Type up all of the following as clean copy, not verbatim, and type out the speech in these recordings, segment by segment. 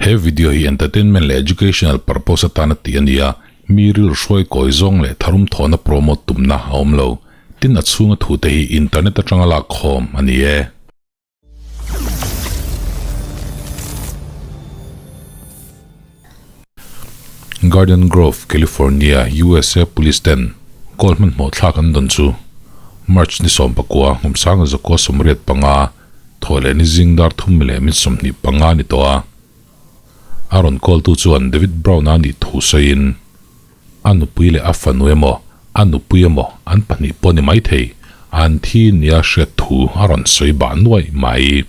He video hi entertainment leh educational purpose atana tih a ni a, mi rilru hruai kawi zawng leh tharum thawhna promote tumna a awm lo. Tin a chhunga thute hi internet atanga lak khawm a ni e. Garden Grove, California, USA Police ten call hmanhmawh thlak an dawn chu March ni 19, 1985, thawh leh ni zing dar thum leh min 25 ni tawh a. A rawn call tu chuan David Brown-a nih thu sawiin a nupui leh a fanu emaw, a nupui emaw an pahnih pawh ni maithei, an thi nia hriat thu a rawn sawi bah nuaih mai.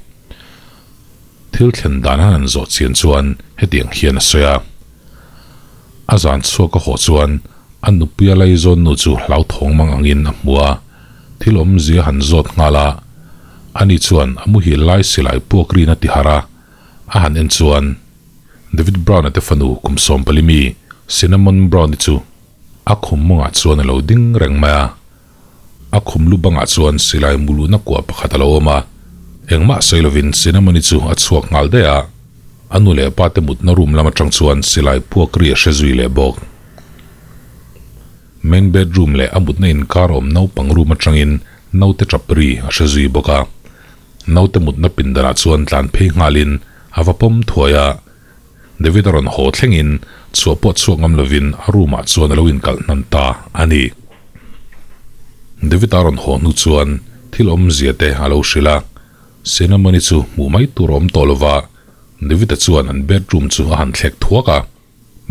Thil thlen dan an han zawh chian chuan hetiang hian a sawi a. A zan chhuak a haw chuan a nupuia laizawn nu chu hlauthawng mang angin a hmu a, thil awmzia a han zawt nghal a. Ani chuan a muhil lai silai puak rin a ti harh a, a han en chuan David Brown-a te fanu kum 14 mi Cinnamon Brown-i chu a khum mawngah chuan a lo ding reng mai a. A khum lu bangah chuan silai mu luhna kuah pakhat a lo awm a, engmah sawi lovin Cinnamon-i chu a chhuak nghal daih a, a nu leh pa te mutna room lam atang chuan silai puak ri a hre zui leh bawk. Main bedroom leh a mutna inkar awm naupang room atangin naute tap ri a hre zui bawk a, naute mutna pindanah chuan tlan phei nghalin a va pawm thuai a, David a rawn haw thlengin chhuah pawh chhuak ngam lovin a room ah chuan a lo inkalh hnan ta a ni. David a rawn haw hnu chuan thil awmzia te a lo hrilh a, Cinnamon-i chu hmuh mai tur a awm tawh lova, David-a chuan an bedroom chu a han thlek thuak a,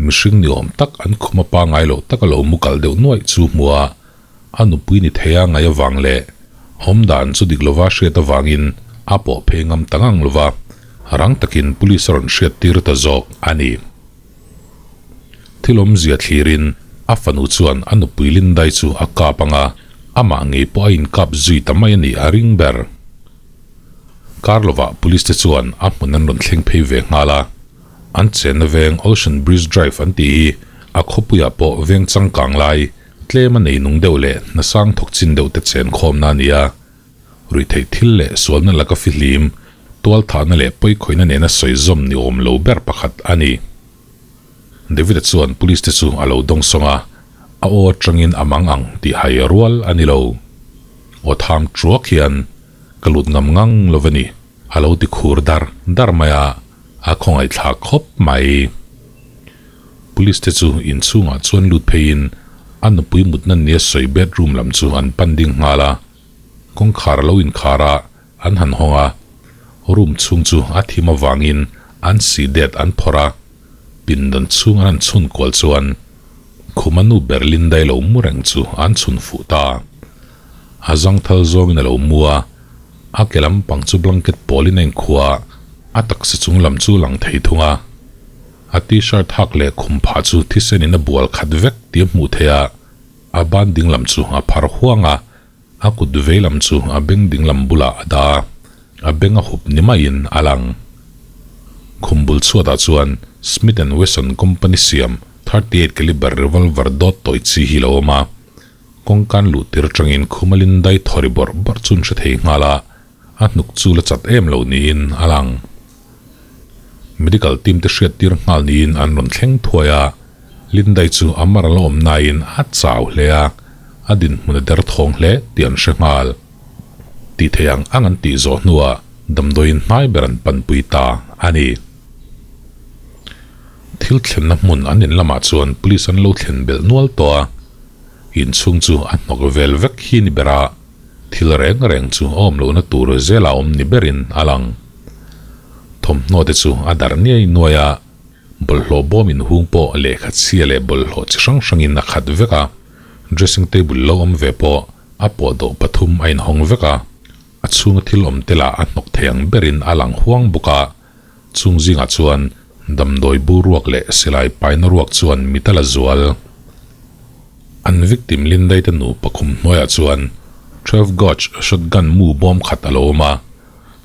mihring ni awm tak an khum a pangai loh tak a lo mu kalh deuh nuaih chu hmu a, a nupui ni theia ngaih avang leh awmdan chu dik lova hriat avangin a pawh phei ngam ta ngang lova, rang takin police a rawn hriat tir ta zawk a ni. Thil awmzia thlirin a fanu chuan a nupui Lindai chu a kap ang a, amah ngei pawh a inkap zui ta mai a nih a ring ber. Kar lovah police te chuan a hmun an rawn thleng phei ve nghal a, an chenna veng Ocean Breeze Drive an tih hi a khawpuiah pawh veng changkang lai Tlem a nei nung deuh leh hnasang thawk chin deuh te chen khawmna a ni a, ruihtheih thil leh sualna laka fihlim, tualthahna leh pawikhawihna nena sawi zawm ni awm lo ber pakhat a ni. David-a chuan police te chu a lo dawng sawng a, a aw atangin a mang ang tih hai rual a ni lo. Aw tham truak hian, Ka lut ngam ngang lo va ni, a lo ti khur dar dar mai a, a khawngaihthlak khawp mai. Police te chu inchhungah chuan lut pheiin a nupui mutna nia sawi bedroom lam chu an pan ding nghal a, kawngkhar a lo inkhar a, an han hawng a, room chhung chu a thim avangin an si det an phawrh a, pindan chhung an han chhun kual chuan khuma nu ber Lindai lo mu reng chu an chhun fuh ta. A zangthal zawngin a lo mu a, a ke lampang chu blanket pawlin a inkhua a, a taksa chung lam chu lang thei thung a. A t-shirt hak leh khum phah chu thisen in a bual khat vek tih a hmuh theih a, a ban ding lam chu a phar huang a, a kut vei lam chu a beng ding lam bulah a dah a, a beng a hup ni maiin a lang. Khum bul chhuatah chuan Smith and Wesson company siam 38 caliber revolver dawt tawi chi hi lo awm a, kawngkan luh tir atangin khum a lindai thaw ri bawrh bawrh chu an hre thei nghal a, A hnuk chu la chat em lo niin a lang. Medical team te hriat tir nghal niin an rawn thleng thuai a, Lindai chu a mar la awm nain a chau hle a, a dinhmun a der thawng hle tih an hre nghal. Tih theih ang ang an tih zawh hnuah damdawiin hnai ber an panpui ta a ni. Thil thlenna hmun an in lamah chuan police an lo thlen belh nual tawh a, inchhung chu a hnawk vel vek hi ni ber a. Thil reng reng chu a awm lohna tur zela awm ni berin a lang. Thawmhnaw te chu a darh niai nuai a, bawlhhlawh bawm inhung pawh lehkha chhia leh bawlhhlawh chi hrang hrangin a khat vek a, dressing table lo awm ve pawh a pawhdawh pathum a inhawng vek a, a chhunga thil awm te lah a hnawk thei ang berin a lang huang bawk a, chung zingah chuan damdawi bu ruak leh silai paina ruak chuan mit a la zual. An victim Lindai te nupa khum hnuaiah chuan 12 gauge shotgun mu bawm khat a lo awm a,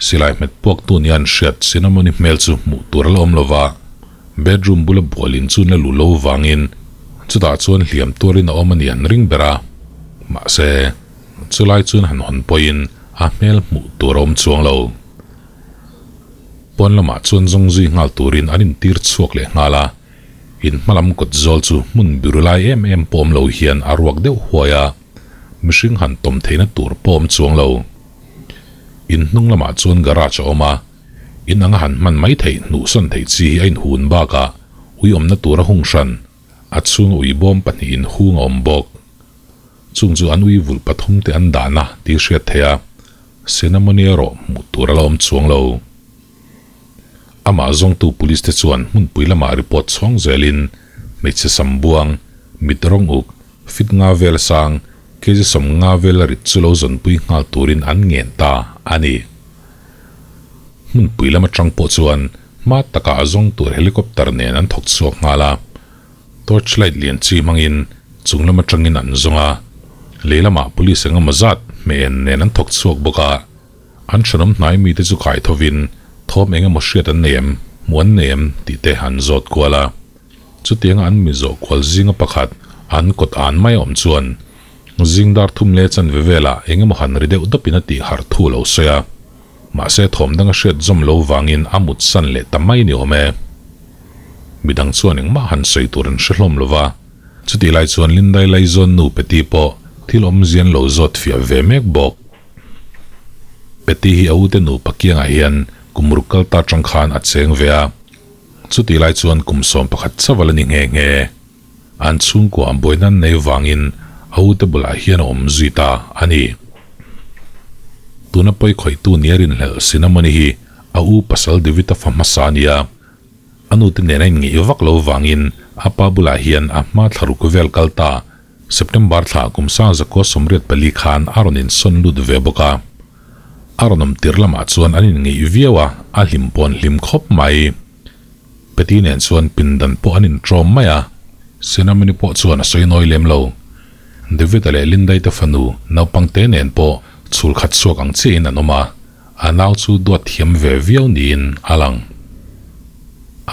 silai hmet puaktu nia an hriat Cinnamon-i hmel chu hmuh tur a la awm lova, bedroom bula bualin chu na lu lo vangin chutah chuan hliam tuarin a awm a ni an ring ber a, mahse chulai chuan han hawn pawhin a hmel hmuh tur a awm chuang lo. pawn lamah chuan zawng zui nghal turin an intir chhuak leh nghal a, in hmalam kawt zawl chu hmun biru lai em em pawh awm lo hian a ruak deuh huai a, mihring han tawm theihna tur pawh awm chuang lo. In hnung lamah chuan garage a awm a, in anga han hman mai theih hnuhsawn theih chi hi a inhun bakah ui awmna tura hung hran a chhunga ui bawm pahnihin hung a awm bawk. Chung chu an ui vulh pathum te an dahna tih hriat theih a, Cinnamon-i erawh hmuh tur a la awm chuang lo. Amah zawngtu police te chuan hmunpui lamah report chhawng zelin hmeichhe sam buang, mit rawng uk, fit nga vel sang, kg 50 vel a rit chu lo zawnpui nghal turin an ngen ta a ni. Hmunpui lam atang pawh chuan hma takah a zawng tur helicopter nen an thawk chhuak nghal a. Torchlight lian chi hmangin chung lam atangin an zawng a, lei lamah police eng emaw zat hmeh en nen an thawk chhuak bawk a. An thenawm hnai mite chu kai thovin thawm eng emaw hriat an nei em, hmuh an nei em tih te an zawt kual a. Chutianga an mi zawh kual zinga pakhat an kawt an mai a awm chuan zing dar thum leh chanve velah eng emaw han ri deuh dawpin a tih harh thu a lo sawi a. Mahse thawm danga hriat zawm lo vangin a mut san leh ta mai ni awm e. Midang chuan engmah han sawi tur an hre hlawm lo va, chutih lai chuan Lindai Laizawn nu Peti pawh thil awmzian lo zawt fiah ve mek bawk. Peti hi a ute nupa kiangah hian kum ruk kal ta tang khan a cheng ve a, chutih lai chuan kum 11 chauh a la ni nghe nghe. An chhungkua an buaina an nei vangin a ute bulah hian a awm zui ta a ni. Tuna pawi khawihtu nia rinhlelh Cinnamon-i hi a u pasal David-a fa hmasa a ni a, a nute nen a inngeih vak lo vangin a pa bulah hian a hma thla ruk vel kal ta September thla kum 1984 khan a rawn insawn lut ve bawk a. A rawn awm tir lamah chuan an inngeih viau a, a hlim pawn hlim khawp mai. Peti nen chuan pindan pawh an inṭawm mai a, Cinnamon-i pawh chuan a sawi nawi lem lo. David-a leh Lindai te fanu naupangte nen pawh chhul khat chhuak ang chiahin an awm a, a nau chu duat thiam ve viau niin a lang.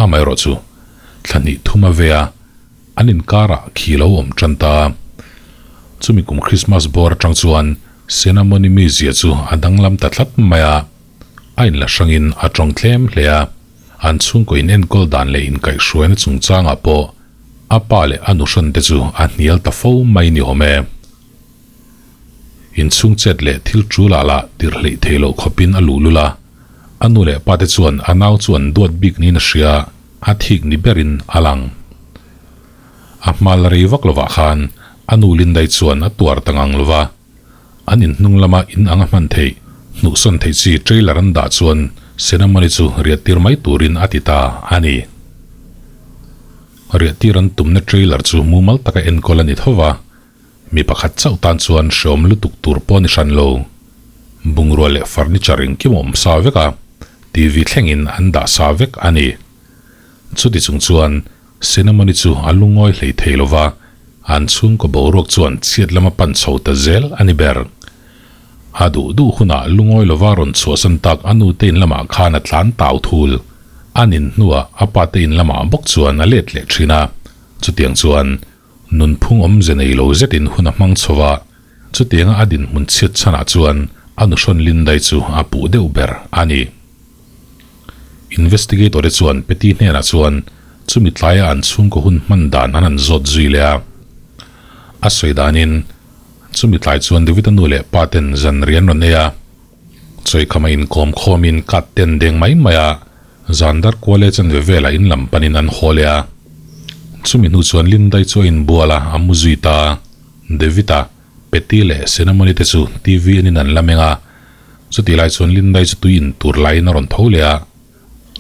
Amaherawhchu, thla hnih thum a ve a, an inkarah khi lo awm tan ta. Chumi kum Christmas bawr atang chuan Cinnamon-i mizia chu a danglam ta tlat mai a, a inla hrangin a tawng tlem hle a. An chhungkaw in enkawl dan leh inkaihhruaina chungchangah pawh a pa leh a nuhran te chu a hnial ta fo mai ni awm e. Inchhung chet leh thil tul ah lah tirh hleih theih loh khawpin a luh lul a, a nu leh pa te chuan a nau chu an duat bik niin a hria, a thik ni berin a lang. A hma la rei vak lovah khan a nu Lindai chuan a tuar ta ngang lova, An inhnung lama in anga hman theih, hnuhsawn theih chi trailer an dah chuan Cinnamon-i chu riahtir mai turin a ti ta a ni. Riahtir an tumna trailer chu mumal taka enkawl a ni tho va, mi pakhat chauh tan chuan hreawm lutuk tur pawh a ni hran lo. Bungrua leh furniture engkim a awm sa vek a, TV thlengin an dah sa vek a ni. Chuti chung chuan Cinnamon-i chu a lungawi hlei thei lo va, an chhungkaw boruak chuan chhiat lama pan chho ta zel a ni ber. A duh duh hunah lungawi lova rawn chhuahsan tak a nute in lamah khan a tlan tau thul. A nin hnuah a pate in lamah bawk chuan a let leh thin a, chutiang chuan nunphung awmze nei lo zetin hun a hmang chho a, chutianga a dinhmun chhiat chhanah chuan a nuhrawn Lindai chu a puh deuh ber a ni. Investigator te chuan Peti hnenah chuan chumi tlaia an chhungkaw hun hman dan an han zawt zui leh a. A sawi danin chumi tlai chuan David-a nu leh pa ten zan rian rawn ei a, chawikhama inkawm khawmin kat te an deng mai mai a, zan dar kual leh chanve velah in lam panin an haw leh a. Chumi hnu chuan Lindai chu a inbual a, a mu zui ta. David-a, Peti leh Cinnamon-i te chu TV enin an la meng a, Chutih lai chuan Lindai chu tui in tur laiin a rawn tho leh a,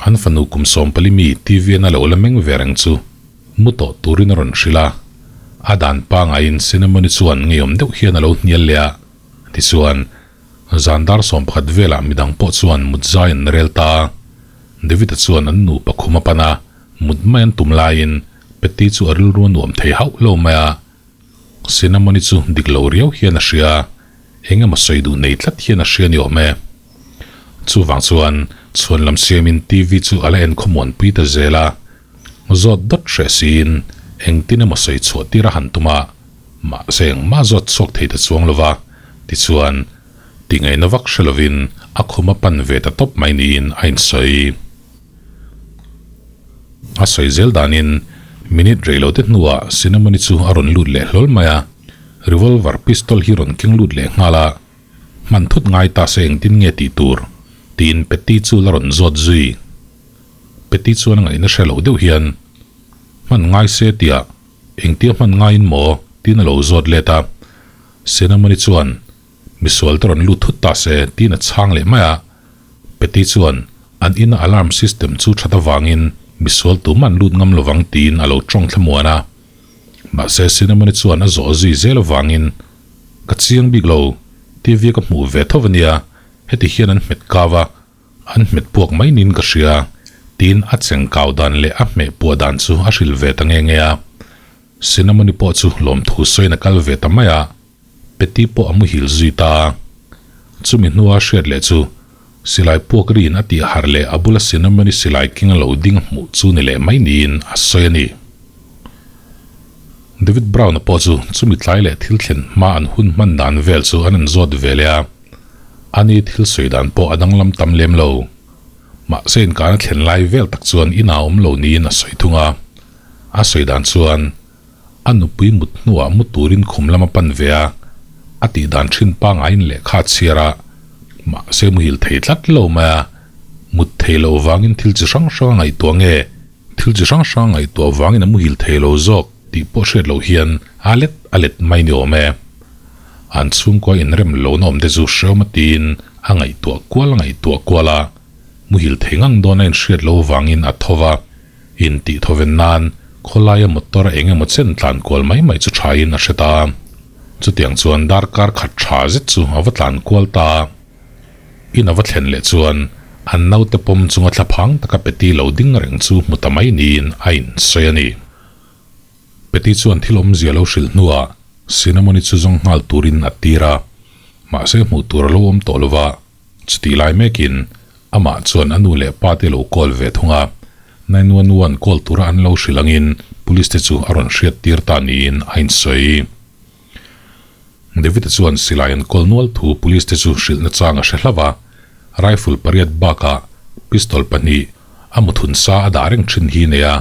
an fanu kum 14 mi TV an a lo la meng ve reng chu mu tawh turin a rawn hrilh a. A dan pangaiin Cinnamon-i chuan ngeiawm deuh hian a lo hnial leh a, tichuan zan dar 11 velah midang pawh chuan mut zai an rel ta a. David-a chuan an nupa khum a pan a, mut mai an tum laiin Petty chu a rilru a nuam thei hauh lo mai a. Cinnamon-i chu dik lo riau hian a hria a, eng emaw sawi duh nei tlat hian a hria ni awm e. Chuvang chuan chhuan lam siamin TV chu a la en khawmuanpui ta zel a, zawt dawt hreh siin engtin emaw sawi chhuah tir a han tum a, mahse engmah zawt chhuak thei ta chuang lo va, tichuan tingaihna vak hre lovin a khum a pan ve ta tawp mai niin a insawi. A sawi zel danin minute rei lo te hnuah Cinnamon-i chu a rawn lut leh hlawl mai a, revolver pistol hi rawn keng lut leh nghal a, hman thut ngai ta se engtin nge tih tur? tiin Petty chu la rawn zawt zui. Petty chuan a ngaihna hre lo deuh hian, Hman ngai se tia, engtia hman ngaiin maw? tiin a lo zawt let a. Cinnamon-i chuan, Misual te rawn lut thut ta se, tiin a chhang leh mai a. Petty chuan an ina alarm system chu that avangin misual tumah an lut ngam lovang tiin a lo tawng thlamuan a. Mahse Cinnamon-i chuan a zawh zui zel avangin, Ka chiang bik lo, TV ka hmuh ve tho ania, heti hian an hmet kau a, an hmet puak mai niin ka hria, tiin a cheng kau dan leh a hmeh puah dan chu a hrilh ve ta nge nge a. Cinnamon-i pawh chu lawmthu sawiin a kal ve ta mai a. Petty pawh a muhil zui ta a. Chumi hnua hriat leh chu silai puak riin a tih harh leh a bula Cinnamon-i silai keng a lo ding a hmuh chu ni leh mai niin a sawi a ni. David Brown-a pawh chu chumi tlai leh thil thlen hma an hun hman dan vel chu an an zawt ve leh a, ani thil sawi dan pawh a danglam tam lem lo. Mahse inkana thlen lai vel tak chuan inah a awm lo niin a sawi thung a. A sawi dan chuan A nupui mut hnuah mu turin khum lam a pan ve a, a tih dan thin pangaiin lehkha a chhiar a, mahse muhil thei tlat lo mai a, mut thei loh vangin thil chi hrang hrang a ngaihtuah nge, thil chi hrang hrang a ngaihtuah vangin a muhil thei lo zawk tih pawh hriat loh hian a let a let mai ni awm e. An chhungkua inrem lohna awm te chu hreawm a tiin a ngaihtuah kual a ngaihtuah kual a, muhil thei ngang dawn a inhriat loh vangin a tho va, Intih thawven nan khawlaia motor eng emaw chen tlan kual mai mai chu thain a hre ta. Chutiang chuan darkar khat tha zet chu a va tlan kual ta. In a va thlen leh chuan an naute pawm chunga thlaphang taka Petty lo ding reng chu hmu ta mai niin a insawi a ni. Petty chuan thil awmzia lo hrilh hnuah Cinnamon-i chu zawng nghal turin a tir a, mahse hmuh tur a lo awm tawh lova. Chutih lai mekin amah chuan a nu leh pa te lo call ve thung a, 911 call tura an lo hrilh angin police te chu a rawn hriat tir ta niin a insawi. David-a chuan silai an call nual thu police te chu hrilh nachang a hre hlauh a, rifle pariat bakah pistol pahnih a muthun sa a dah reng thin hi nei a,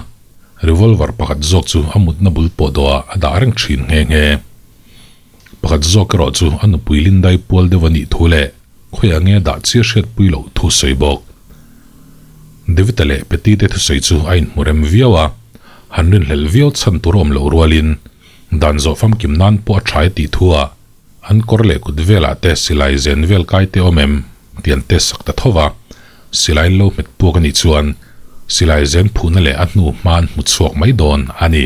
revolver pakhat zawk chu a mutna bul pawh dawhah a dah reng thin nghe nghe. Pakhat zawk erawh chu a nupui Lindai pual deuh a nih thu leh khawiah nge dah chiah hriatpui loh thu sawi bawk. David-a leh Petty te thusawi chu a inhmu rem viau a, han rinhlelh viau chhan tur a awm loh rualin dan zawh famkim nan pawh a tha e tih thu ah an kawr leh kut velah te silai zen vel kai te awm em tih an test sak ta tho va, silai lo hmet puak a nih chuan silai zen phuhna leh a hnu hma an hmu chhuak mai dawn a ni.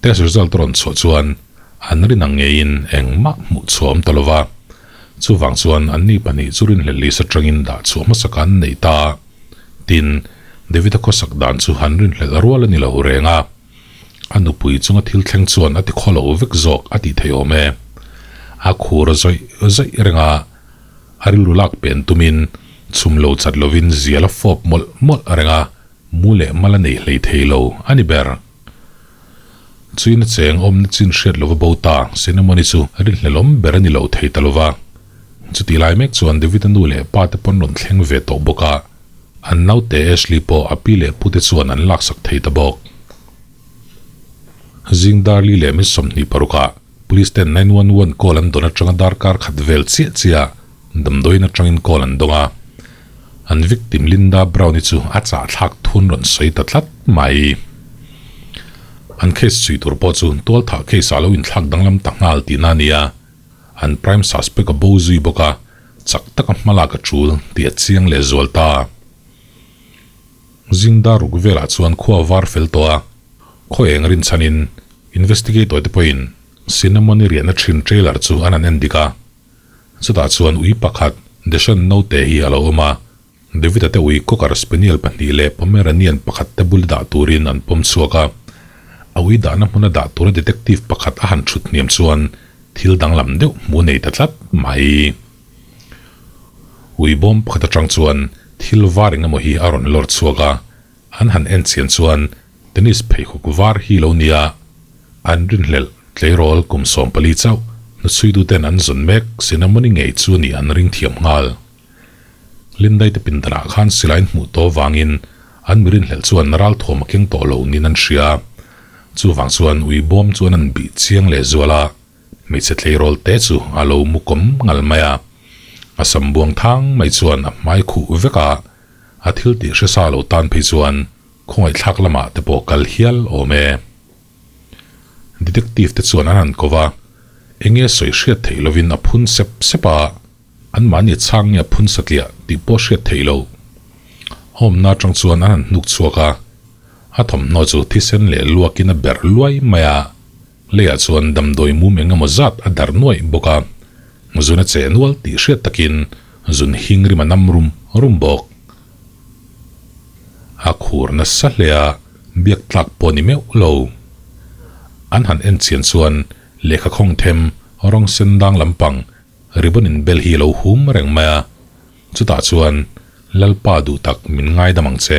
Test result rawn chhuah chuan an rin ang ngeiin engmah hmuh chhuah awm ta lo va, chuvang chuan anni pahnih chu rinhlelh list atangin dah chhuah hmasa kha an nei ta. Tin, David-a khawsak dan chu han rinhlelh rual a ni lo reng a, a nupui chunga thil thleng chuan a ti khaw lo vek zawk a tih theih awm e. A khur a zawih zawih reng a, a rilru lak pen tumin chhum lo chat lovin zial a fawp mawlh mawlh reng a, mu leh mal a nei hlei thei lo a ni ber. Chuina cheng awmna chin hriat lova bo ta Cinnamon-i chu rinhlelawm ber a ni lo thei ta lova. Chutih lai mek chuan David-a nu leh pa te pawn rawn thleng ve tawh bawk a, an naute Ashley pawh a pi leh pu te chuan an laksak thei ta bawk. Zing Darli leh mi 26 ah Police ten 911 call an dawn atanga darkar khat vel chiah chiah damdawiin atangin call an dawng a. An victim Linda Brown-i chu a chahthlak thun rawn sawi ta tlat mai. An case chhui tur pawh chu tualthah case ah lo inthlak danglam ta nghal tihna a ni a, an prime suspect a bo zui bawk a, chak taka hma lak a tul tih a chiang leh zual ta. Zingda ruk velah chuan khua a var fel tawh a, khaw eng rinchhanin investigator te pawhin Cinnamon-i riahna thin trailer chu an han en dik a. Chutah chuan ui pakhat, Deshawn naute hi a lo awm a, David-a te ui Cocker Spaniel pahnih leh Pomeranian pakhat te bul dah turin an pawm chhuak a. A ui dahna hmuna dah tura detective pakhat a han thut hniam chuan thil danglam deuh hmu nei ta tlat mai. Ui bawm pakhat atang chuan thil var eng emaw hi a rawn lawr chhuak a, an han en chian chuan Tennis pheikhawk var hi lo nia, an rinhlelh tleirawl kum 14 chauh hnuchhuituten an zawn mek Cinnamon-i ngei chu nih an ring thiam nghal. Lindai te pindanah khan silai hmuh tawh vangin An mi rinhlelh chuan ralthuam a keng tawh lo niin an hria. Chuvang chuan ui bawm chuan an bih chiang leh zual a, hmeichhe tleirawl te chu a lo mu kawm ngal mai a. A sam buang thang mai chuan a hmai khuh vek a, a thil tih hre sa lo tan phei chuan khawngaihthlak lamah te pawh kal hial awm e. Detective te chuan an han ko va, enge sawi hriat theih lovin a phun sep sep a, anmahni a chhang nge a phun satliah tih pawh hriat theih loh. A awmna atang chuan an han hnuk chhuak a, a thawmhnaw chu thisen leh luakin a berh luai mai a, leiah chuan damdawi mum eng emaw zat a darh nuaih bawk a, zun a cheh nual tih hriat takin zun hing rim a nam rum rum bawk. A khur nasa hle a, biak tlak pawh ni meuh lo. An han en chian chuan lehkha khawng them rawng sen dang lampang ribbon in bel hi a lo hum reng mai a, chutah chuan Lalpa duh tak min ngaidam ang che,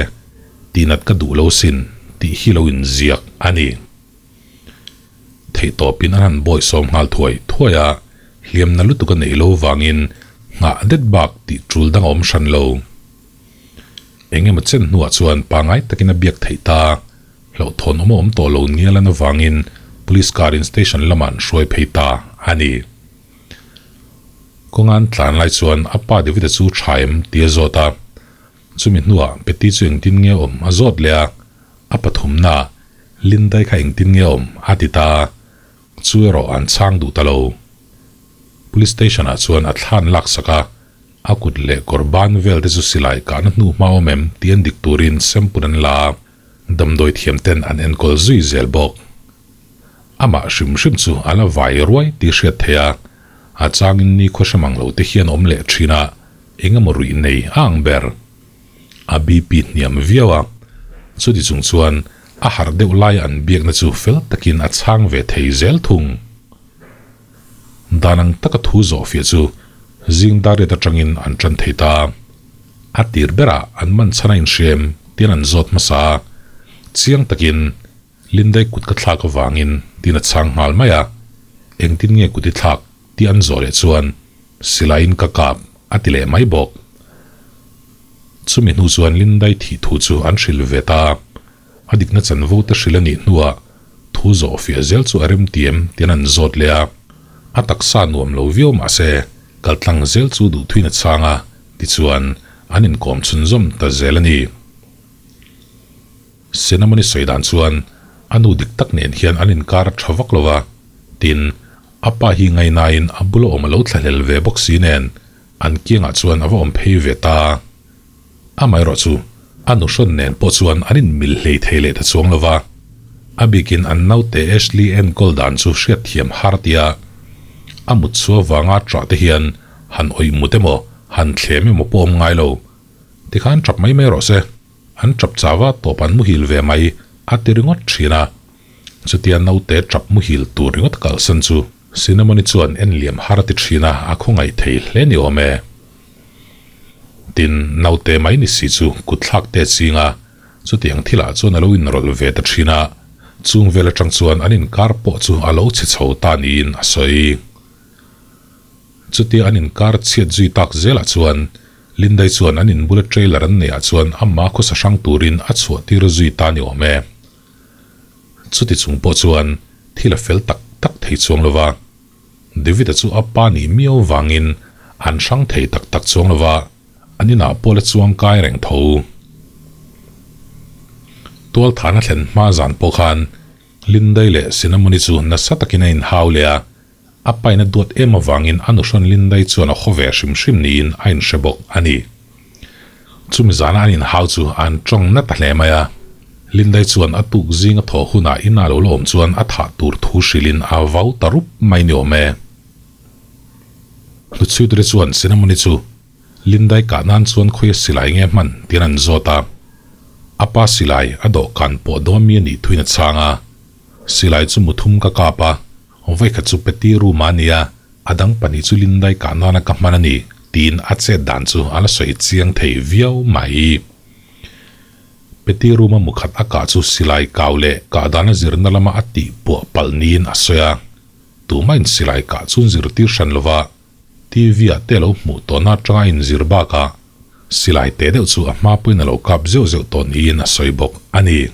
tihnat ka duh lo sin tih hi lo inziak a ni. Theihtawpin an han bawisawm nghal thuai thuai a, hliamna lutuk a neih lo vangin nghah det bak tih tul dang a awm hran lo. Eng emaw chen hnuah chuan pangai takin a biak theih ta, hlauhthawn awm a awm tawh lo nial an avangin Police car in station lamah an hruai phei ta a ni. Kawngan tlan lai chuan a pa David-a chu tha em tih a zawt a, chumi hnuah Betty chu engtin nge awm a zawt leh a, a pathumna Lindai kha engtin nge awm a ti ta, chu erawh an chhang duh ta lo. Police station ah chuan a thlan laksak a, A kut leh kawr ban vel te chu silai kahna hnu hma awm em tih an dik turin sample an la a, damdawi thiam ten an enkawl zui zel bawk. Amah hrim hrim chu a la vai ruai tih hriat theih a, a changin ni khaw hrem ang lo te hian awm leh thin a, eng emaw ruih nei a ang ber. A BP hniam viau a, chuti chung chuan a harh deuh laia an biakna chu fel takin a chhang ve thei zel thung. Dan ang taka thu zawhfiah chu zing dariat atangin an tan thei ta. A tir berah an man chhan a inhrem tian an zawt hmasa a, chiang takin Lindai kut ka thlak avangin tin a chhang nghal mai a, engtin nge kut i thlak tih an zawh leh chuan silaiin ka kap a ti leh mai bawk. Chumi hnu chuan Lindai thih thu chu an hrilh ve ta. A dikna chanvo te hrilh a nih hnuah thu zawh fiah zel chu a remtiam tian an zawt leh a, a taksa nuam lo viau mah se kaltlang zel chu duhthuin a chhang a, tichuan an inkawm chhunzawm ta zel a ni. Cinnamon-i sawi dan chuan a nu dik tak nen hian an inkar a tha vak lo va, tin, a pa hi ngainain a bula awm a lo thlahlel ve bawk si nen an kiangah chuan a va awm phei ve ta. Amaherawh chu, a nuhrawn nen pawh chuan an inmil hlei thei leh ta chuang lo va, a bikin an naute Ashley enkawl dan chu hriatthiam har tia a mut chhuah vanga ṭah te hian han awih mut emaw, han thlem emaw pawh awm ngai lo. Tikhan ṭap mai mai rawh se, an ṭap chauva tawp an muhil ve mai a ti ringawt ṭhin a. Chutia naute ṭap muhil tur ringawt kalsan chu Cinnamon-i chuan en liam har a ti ṭhin a, a khawngaih thei hle ni awm e. Tin, naute mai ni si chu kut thlak te ching a, chutiang thilah chuan a lo inrawlh ve ta thin a, chung vel atang chuan an inkar pawh chu a lo chhe chho ta niin a sawi. Chutia an inkar chhiat zui tak zelah chuan Lindai chuan an inbula trailer an neihah chuan amah khawsa hrang turin a chhuah tir zui ta ni awm e. Chuti chung pawh chuan thil a fel tak tak thei chuang lo va. David-a chu a pa nih miau vangin an hrang thei tak tak chuang lo va, an inah pawh la chuang kai reng tho. Tualthana thlen hma zan pawh khan Lindai leh Cinnamon-i chu nasa takin a inhau leh a, a paina duat em avangin a nuhrawn Lindai chuan a haw ve hrim hrim niin a inhre bawk a ni. Chumi zana an inhau chu an tawng na ta hle mai a, Lindai chuan a tuk zing a thawh hunah ina lo la awm chuan a thah tur thu hrilhin a vau ta rup mai ni awm e. Hnuchhuiture chuan Cinnamon-i chu Lindai kah nan chuan khawia silai nge hman tiin an zawt a, a pa silai a dawhkan pawh dawn mi a nih thuin a chhang a, Silai chu muthum ka kap a, vawikhat chu Peti room ah a nia, A dang pahnih chu Lindai kah nana ka hman a ni, tiin a chet dan chu a la sawi chiang thei viau mai. Peti room-a mukhat a kah chu silai kau leh kah dana zirna lama a tih puah palh niin a sawi a. Tumahin silai kah chu an zirtir hran lova, TV-ah te a lo hmuh tawhna atanga a inzir bakah. Silai teh deuh chu a hma pawhin a lo kap zeuh zeuh tawh niin a sawi bawk a ni.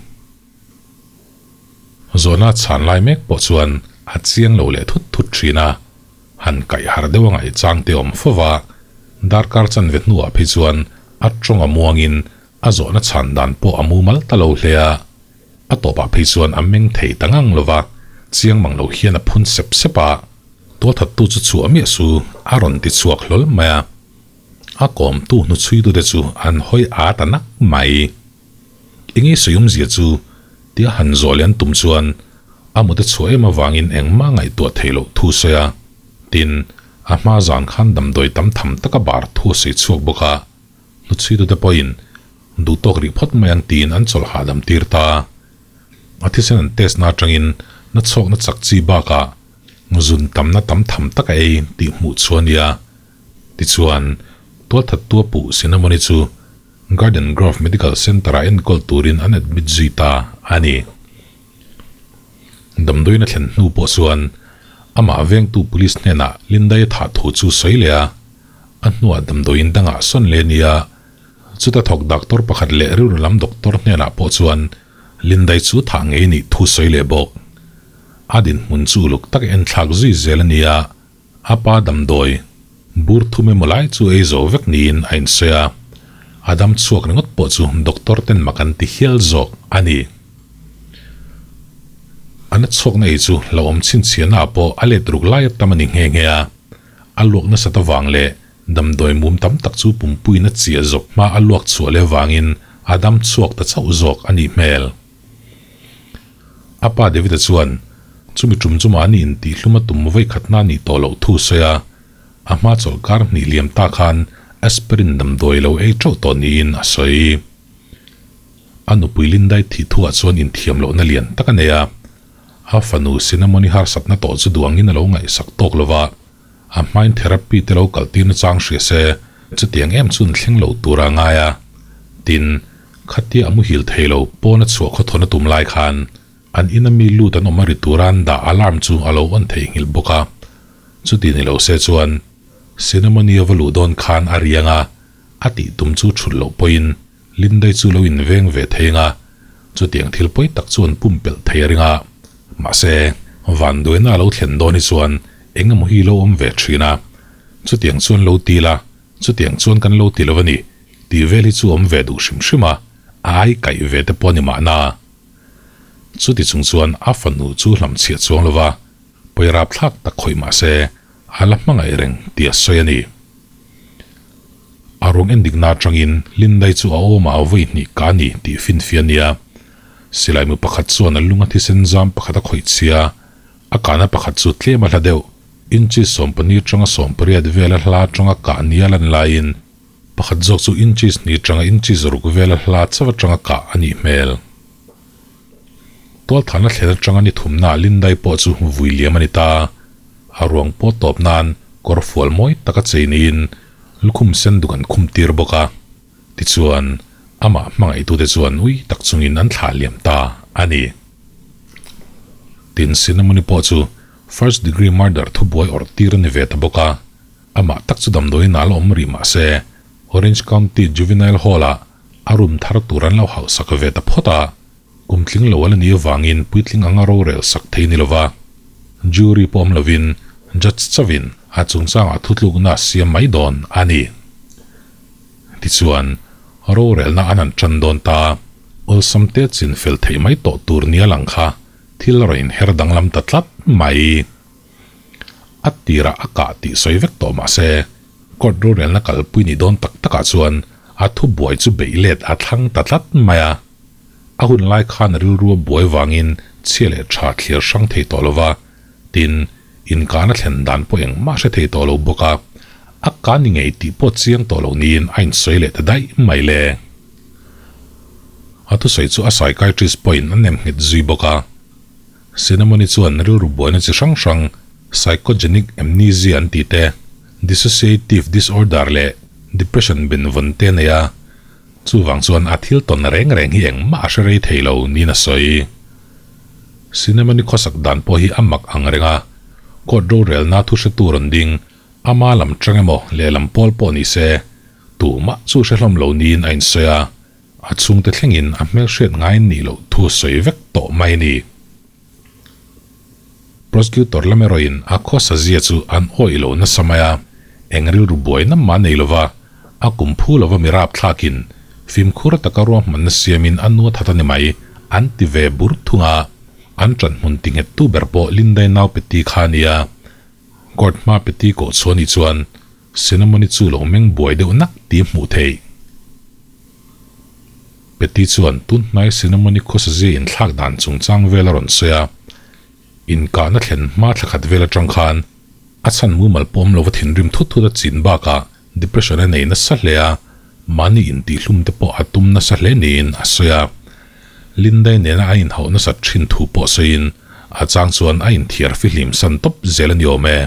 Zawhna chhan lai mek pawh chuan a chiang lo leh thut thut thin a, han kaih har deuh a ngaih chang te awm fo va, darkar chanve hnuah phei chuan a tawng a muangin a zawhna chhan dan pawh a mumal ta lo hle a, a tawpah phei chuan a meng thei ta ngang lo va, chiang mang lo hian a phun sep sep a, tualthattu chu chhuah miah su a rawn ti chhuak hlawl mai a. A kawmtu hnuchhuitute chu an hawi ât a nak mai. Enge sawiawmzia chu tia han zawh leh an tum chuan a mut a chhuah em avangin engmah ngaihtuah theih loh thu sawi a. Tin, a hma zan khan damdawi tam tham taka bar thu a sawi chhuak bawk a. Hnuchhuitute pawhin duhtawk rih phawt mai ang tiin an chawlh hahdam tir ta. A thisen an test na atangin na chhawkna chak chi bakah zun tamna tam tham tak a ei tih hmuh chu a nia. Tichuan, tualthattu a puh Cinnamon-i chu Garden Grove Medical Centre-ah enkawl turin an admit zui ta a ni. Damdawiin a thlen hnu pawh chuan amah vengtu police hnenah Linda-i thah thu chu sawi leh a, a hnuah damdawiin dangah sawn leh a ni a. Chuta thawk doctor pakhat leh rilru lam doctor hnenah pawh chuan Linda-i chu thah ngei nih thu sawi leh bawk. A dinhmun chu uluk tak enthlak zui zel a ni a. A pa damdawi bur thum emaw lai chu ei zo vek niin a insawi a, a dam chhuak ringawt pawh chu doctor ten mak an ti hial zawk a ni. A na chhuakna ei chu hlauhawm chhinchhiahna ah pawh a let ruk lai a tam a ni nghe nghe a, a luak nasat avang leh damdawi mum tam tak chu pumpuiin a chiah zawk hma a luak chhuah leh avangin a dam chhuak ta chauh zawk a nih hmel. A pa David-a chuan, Chumi tum chu mahni intihhlum a tum vawikhatna a nih tawh loh thu sawi a, a hma chawlhkar hnih liam ta khan aspirin damdawi lo ei teuh tawh niin a sawi. A nupui Lindai thih thuah chuan inthiam lohna lian tak a nei a, a fanu Cinnamon-i harsatna tawh chu duangin a lo ngaihsak tawk lo va, a hmain therapy te lo kaltir nachang hria se chutiang em chu an thleng lo tur a ngai a. Tin, khatia a muhil thei lo pawn a chhuah khawthawn a tum lai khan an ina mi lut an awm a ri tura an dah alarm chu a lo on theihnghilh bawk a. Chuti ni lo se chuan Cinnamon-i a va luh dawn khan a riang a, a tih tum chu thut loh pawhin Lindai chu lo inveng ve thei anga chutiang thil pawi tak chu an pumpelh thei a ring a. Mahse, vanduaina a lo thlen dawn hi chuan eng emaw hi lo awm ve thin a, chutiang chuan lo ti la, chutiang chuan kan lo ti lo a ni tih vel hi chu awm ve duh hrim hrim a, a ai kaih ve te pawh a ni mahna. Chuti chung chuan a fanu chu hlamchhiah chuang lova pawirap thlak tak khawih mahse a la hmangaih reng tih a sawi a ni. A ruang endikna atangin Lindai chu a awmah a vawi hnih ka ni tih finfiah a nia. Silai mu pakhat chuan a lung a thisen zam pakhat a khawih chhia, a kahna pakhat chu tlem a hla deuh, inches 14 atanga 18 vela hla atanga kah nia lan laiin pakhat zawk chu inches hnih atanga inches ruk vela hla chauh atanga kah a nih hmel. Tualthahna thlen atanga ni thumnaah Lindai pawh chu vui liam a ni ta. A ruang pawh tawp nan kawr fual mawi taka chei niin lukhum sen duk an khum tir bawk a. Tichuan, amah hmangaihtute chuan ui tak chungin an thlah liam ta a ni. Tin, Cinnamon-i pawh chu first degree murder thubuai awrh tir a ni ve ta bawk a. Amah tak chu damdawiin a la awm rih mah se, Orange County Juvenile Hall-ah a room thar tur an lo hauhsak ve ta phawt a. Kum tling lo a la nih avangin puitling anga rorel sak thei ni lova, jury pawh awm lovin judge chauhin a chungchangah thutlukna a siam mai dawn a ni. Tichuan, rorelna an han tan dawn ta, awlsam te chin fel theih mai tawh tur nia lang kha thil a rawn inher danglam ta tlat mai. A tirah a kah tih sawi vek tawh mah se, court rorelna kalpui nih dawn tak takah chuan a thubuai chu beih let a thlang ta tlat mai a. A hun lai khan a rilru a buai vangin chhia leh tha thlir hrang thei tawh lo va, tin, inkana thlen dan pawh engmah hre thei tawh lo bawk a, a ka ni ngei tih pawh chiang tawh lo niin a insawi leh ta daih mai le. A thusawi chu a psychiatrist pawhin a nem nghet zui bawk a. Cinnamon-i chuan rilru buaina chi hrang hrang, psychogenic amnesia an tih te, dissociative disorder leh depression benvawn te a nei a. Chuvang chuan a thil tawn reng reng hi engmah a hre rei thei lo niin a sawi. Cinema ni khawsak dan pawh hi a mak ang reng a, court rorelna thu hretu rawn ding, ama lam tang emaw lehlam pawl pawh ni se, Tumah chu hre hlawm lo niin a insawi a, a chhungte thlengin a hmelhriat ngai nih loh thu sawi vek tawh mai a ni. Prosecutor lam erawhin a khawsa zia chu an awih lo nasa mai a, eng rilru buai nam mah nei lova a kum phu lova mi rapthlakin fimkhur taka ruahmanna siamin a nu a that a ni mai an ti ve bur thung a, an ṭanhmun ti nghettu ber pawh Lindai nau Peti kha a nia. Court hma Peti koh chhuah ni chuan Cinnamon-i chu lo meng buai deuh nak tih hmuh theih. Peti chuan tun hnai Cinnamon-i khawsazia inthlak dan chungchang vel a rawn sawi a, inkahna thlen hma thla khat vel atang khan a chhan mumal pawm lova thinrim thut thut a chin bakah depression a nei nasa hle a, mahni intihhlum te pawh a tum nasa hle niin a sawi a. Lindai nena a inhauh nasat thin thu pawh sawiin a chang chuan a inthiar fihlim san tawp zel a ni awm e.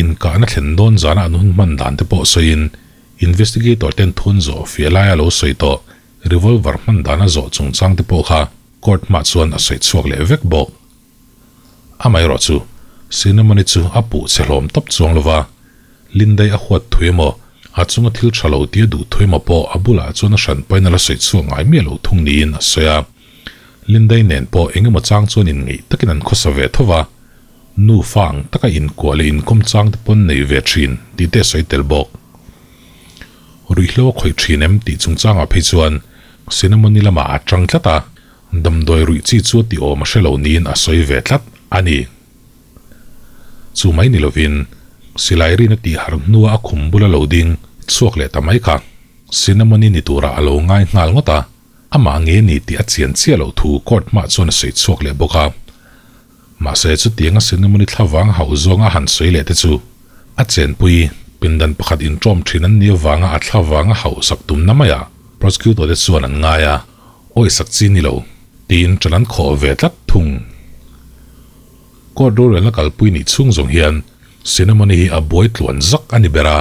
Inkahna thlen dawn zana an hun hman dan te pawh sawiin Investigator ten thun zawh fiah laia lo sawi tawh revolver hman dana zawh chungchang te pawh kha court hmah chuan a sawi chhuak leh vek bawk. Amaherawh chu Cinnamon-i chu a puh chhe hlawm tawp chuang lova, Lindai a huat thui emaw, a chunga thil tha lo tia duh thui emaw pawh a bulah chuan a hran pain a la sawi chhuak ngai miah lo thung niin a sawi a. Lindai nen pawh engemaw chang chuan inngeih takin an khawsa ve tho va. Nu fa ang taka inkuah leh inkawm chang te pawn nei ve thin tih te a sawi tel bawk. Ruihhlo a khawih thin em tih chungchangah phei chuan Cinnamon-i lamah a tang tlat a, damdawi ruih chi chu a tih awm a hre lo niin a sawi ve tlat a ni. Chu mai ni lovin silai rin a tih har hnua a khum bula lo ding chhuak leh ta mai kha Cinnamon-i ni turah a lo ngai nghal ngawt a, amah nge ni tih a chian chiah loh thu court hmah chuan a sawi chhuak leh bawk a. Mahse, chutianga Cinnamon-i thlavang hauh zawnga han sawi leh te chu a chenpui pindan pakhat inṭawm ṭhin an nih avanga a thlavanga hauh sak tumna maiah prosecutor te chuan an ngai a, awi sak chi ni lo, tiin ṭan an khawh ve tlat thung. Court rorelna kalpui nih chhung zawng hian Cinnamon-i hi a buai tluan zak a ni ber a,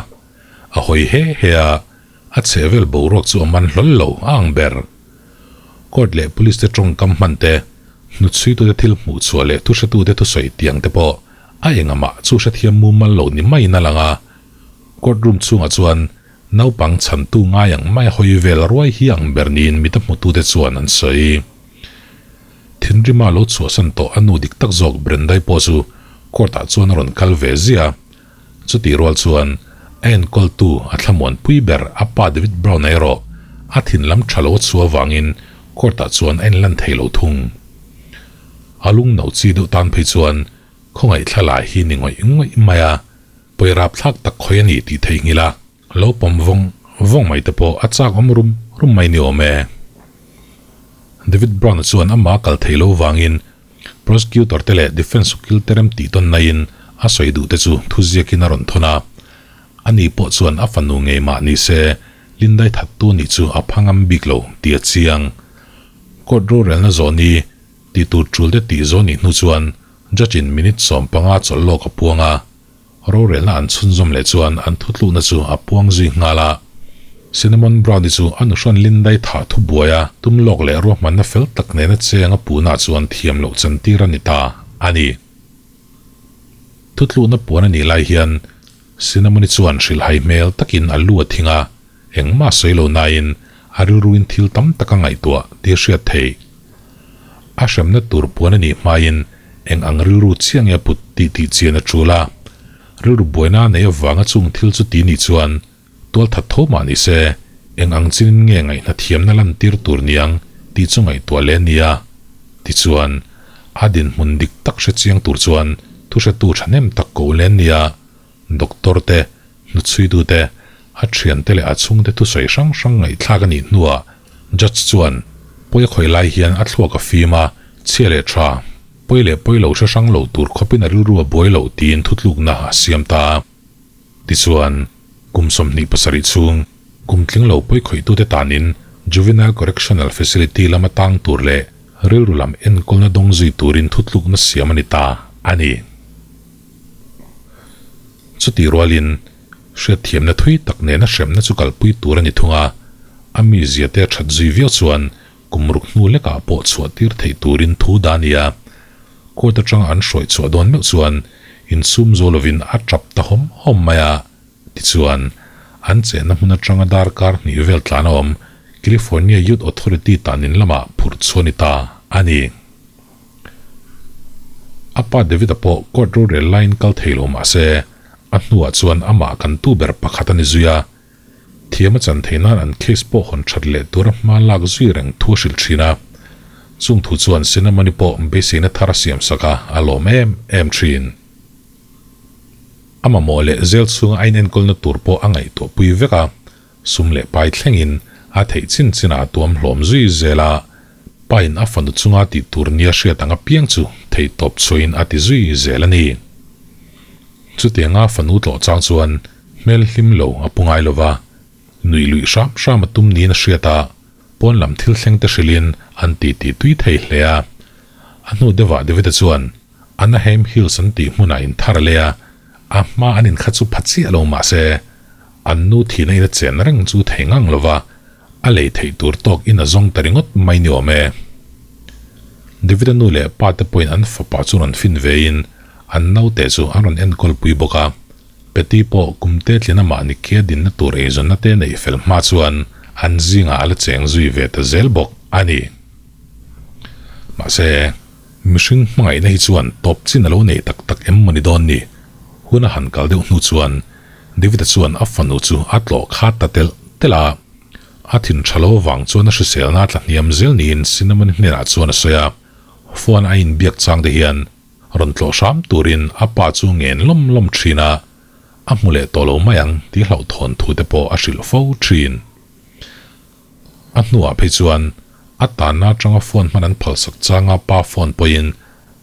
a hawi he he a, a chhehvel boruak chu a man hlawl lo a ang ber. Court leh police te tawngkam hman te, hnuchhuitute thil hmuh chhuah leh thuhretute thusawi tiang te pawh a engamah chu hrethiam mumal lo ni maiin a lang a. Court room chhungah chuan naupang chhantu ngai ang mai hawi vel ruai hi ang ber niin mita hmutute chuan an sawi. Thinrima lo chhuahsan tawh a nu dik tak zawk Brendai pawh chu court ah chuan a rawn kal ve ziah a. Chutih rual chuan a enkawltu a thlamuanpui ber a pa David Brown-a erawh a thin lam tha lo a chhuah avangin court-ah chuan a inlan thei lo thung. A lung no chi deuh tan phei chuan khawngaih thla lai hi ni ngawih ngawih mai a, pawi rapthlak tak khawi a ni tih theihnghilh a lo pawm vawng vawng mai te pawh a chak awm rum rum mai ni awm e. David Brown-a chuan amah a kal thei lo vangin Prosecutor te leh Defence ukil te rem tih tawn naiin a sawi duh te chu thuziakin a rawn thawn a. Ani pawh chuan a fanu ngei mah ni se Lindai thattu nih chu a pha ngam bik lo tih a chiang. Court rorelna zawh ni tih tur tul te tih zawh nih hnu chuan Judge in minute 15 chawlh lawk a puang a. Rorelna an chhunzawm leh chuan an thutlukna chu a puang zui nghal a. Cinnamon Brownie chu a nuhrawn Lindai thah thu buai a, tum lawk leh ruahmanna fel tak nena cheng a puhna chuan thiam loh chantir a ni ta a ni. Thutlukna puan a nih lai hian Cinnamon-i chuan hrilhhai hmel takin a lu a thing a, engmah sawi lo nain a rilruin thil tam tak a ngaihtuah tih a hriat theih. A hremna tur puan a nih hmain eng ang rilru chiah nge a put tih tih chian a tul a. Rilru buaina a neih avanga chung thil chu ti nih chuan tual that tho mah ni se eng ang chinin nge ngaihna thiamna lantir tur niang tih chu ngaihtuah leh a ni a. Tichuan, a dinhmun dik tak hre chiang tur chuan thuhretu thahnem tak ko leh a ni a. Doctor te, hnuchhuitu te, a thiante leh a chhungte thusawi hrang hrang ngaihthlak a nih hnuah Judge chuan pawi a khawi lai hian a thluak a fim a, chhia leh tha, pawi leh pawi lo hre hrang lo tur khawpin a rilru a buai loh tiin thutlukna a siam ta a. Tichuan, kum 27 chhung, kum tling lo pawi khawihtute tanin Juvenile Correctional Facility lama tang tur leh rilru lam enkawlna dawng zui turin thutlukna siam a ni ta a ni. Chutih rualin, hriatthiamna thui tak nena hremna chu kalpui tur a ni thung a, a mizia te a that zui viau chuan kum ruk hnu lekah pawh chhuah tir theih turin thu dah a ni a. Court atanga an hruai chhuah dawn meuh chuan insum zo lovin a tap ta hawm hawm mai a, tichuan, an chenna hmun atanga darkar hnih vel tlan a awm California Youth Authority tan in lamah phurh chhuah a ni ta a ni. A pa David-a pawh court rorel laiin kal thei lo mah se, a hnuah chuan amah kan tu ber pakhat a ni zui a. Thiam a chan theih nan an case pawh hawn that leh tura hma lak zui reng thu a hrilh thin a. Chung thu chuan Cinnamon-i pawh beiseina thar a siam sak a, a lawm em em thin. A mamawh leh zel chhunga a inenkawlna tur pawh a ngaihtuahpui vek a, sum leh pai thlengin a theih chin chinah a tuam hlawm zui zel a, pain a fanu chunga tih tur nia hriat ang apiang chu theihtawp chhuahin a ti zui zel a ni. Chutianga fanu tlawh chang chuan hmel hlim lo a pu ngai lo va, nuih luih hram hram a tum niin a hriat a, pawn lam thil thleng te hrilhin an titi tui thei hle a. A hnu deuhah David-a chuan Anaheim Hills an tih hmunah in thar a lei a, a hma an inkhat chu pha chiah lo mah se, an nu thihna in a chen reng chu thei ngang lo va, a lei theih tur tawk in a zawng ta ringawt mai ni awm e. David-a nu leh pa te pawhin an fapa chu rawn fin ve in an naute chu an rawn enkawl pui bawk a, Patty pawh kum te tlin amah ni kia dinna tur eizawnna te neih fel hma chuan an zingah a la cheng zui ve ta zel bawk a ni. Mahse. Mihring hmangaihna hi chuan tawp chin a lo nei tak tak em mawni dawn ni? Hun a han kal deuh hnu chuan David-a chuan a fanu chu a tlawh khat ta telh telh a. A thin tha lo vang chuan a hriselna a tla hniam zel niin Cinnamon hnenah chuan a sawi a. Phone a inbiak chang te hian rawn tlawh hram turin a pa chu ngen lawm lawm thin a, a hmu leh tawh lo mai ang tih hlauhthawn thu te pawh a hrilh fo thin. A hnuah phei chuan a tanna atanga phone hman an phalsak changa pa phone pawhin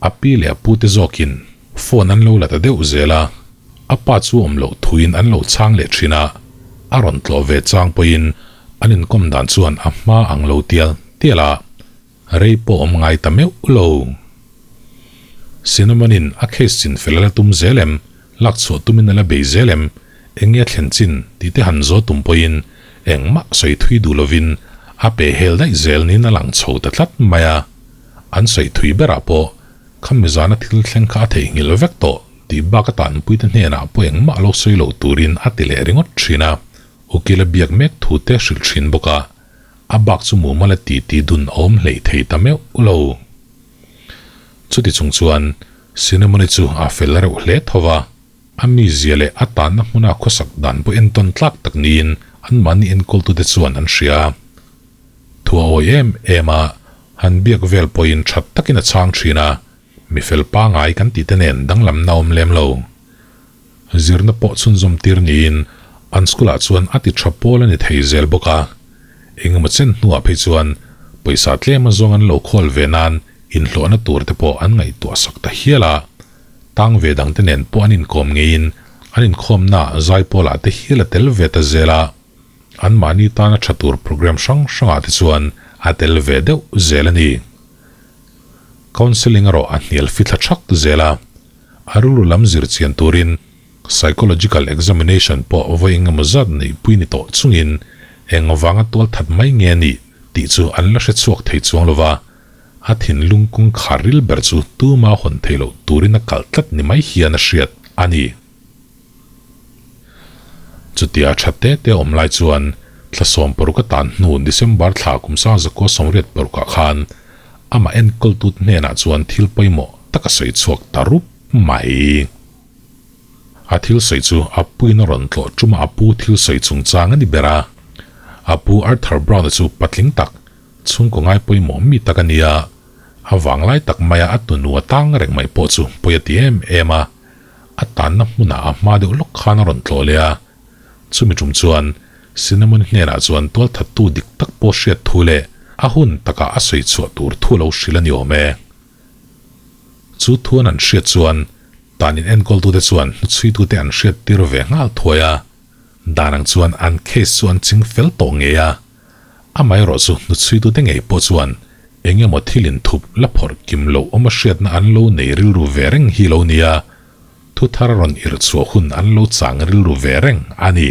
a pi leh a pute zawkin phone an lo la ta deuh zel a, a pa chu awm loh thuin an lo chhang leh thin a, a rawn tlawh ve chang pawhin an inkawm dan chuan a hma ang lo tial tial a, rei pawh awm ngai ta meuh lo. Cinnamon-in a case chin fel a la tum zel em? Lak chhuah tumin a la bei zel em? Eng nge a thlen chin tih te han zaw tum pawhin engmah sawi thui duh lovin a pe hel daih zel niin a lang chho ta tlat mai a. An sawi thui berah pawh khami zana thil thleng kha a theihnghilh vek tawh tih bak a tanpuite hnenah pawh engmah lo sawi lo turin a ti leh ringawt thin a, ukil a biak mek thu te hrilh thin bawk a, a bak chu mumal a ti ti dun a awm hleih thei ta meuh lo. Chuti chung chuan Cinnamon-i chu a fel reuh hle tho va, a mizia leh a tanna hmuna khawsak dan pawh entawn tlak tak niin anmahni enkawltute chuan an hria. Thu a awi em em a, han biak vel pawhin that takin a chhang thin a, mi fel pangai kan tihte nen danglamna a awm lem lo. Zirna pawh chhunzawm tir niin an school-ah chuan a ti tha pawl a ni thei zel bawk a, engemaw chen hnuah phei chuan pawisa tlem azawng an lo khawl ve nan inhlawhna tur te pawh an ngaihtuah sak ta hial a, tang ve dangte nen pawh an inkawm ngeiin an inkhawmnaah zaipawlah te hial a tel ve ta zel a, anmahni tana tha tur program hrang hrangah te chuan a tel ve deuh zel a ni. Counselling erawh a hnial fithla thak zel a. A rilru lam zir chian turin psychological examination pawh vawi engemaw zat neihpui ni tawh chungin eng vanga tual that mai nge a nih tih chu an la hre chhuak thei chuang lo va, a thinlung kawngkhar ril ber chu tuma hawn theih loh turin a kalh tlat ni mai hian a hriat a ni. Chutia tha te te awm lai chuan thla 60 a tan hnu December thla kum 1986 ah khan amah enkawltute hnenah chuan thil pawimawh tak a sawi chhuak ta rup mai. A thil sawi chu a puin a rawn tlawh ṭuma a pu thil sawi chungchang a ni ber a. A pu Arthur Brown-a chu patling tak, chhungkaw ngai pawimawh mi tak a ni a, a vanglai tak maia a tunu a tang reng mai pawh chu pawi a ti em em a. A tanna hmunah a hma deuh lawk khan a rawn tlawh leh a, chumi tum chuan Cinnamon hnenah chuan tualthattu dik tak pawh hriat thu leh a hun takah a sawi chhuah tur thu lo hrilh a ni awm e. Chu thuan an hriat chuan dan in enkawltute chuan hnuchhuitute an hriat tir ve nghal thuai a, dan ang chuan an case chu an ching fel tawh ngei a, Amaherawh chu hnuchhuitute ngei pawh chuan eng emaw thil inthup la phawrh kim loh awm a hriatna an lo nei rilru ve reng hi lo nia, thu thar a rawn irh chhuah hun an lo chang rilru ve reng a ni.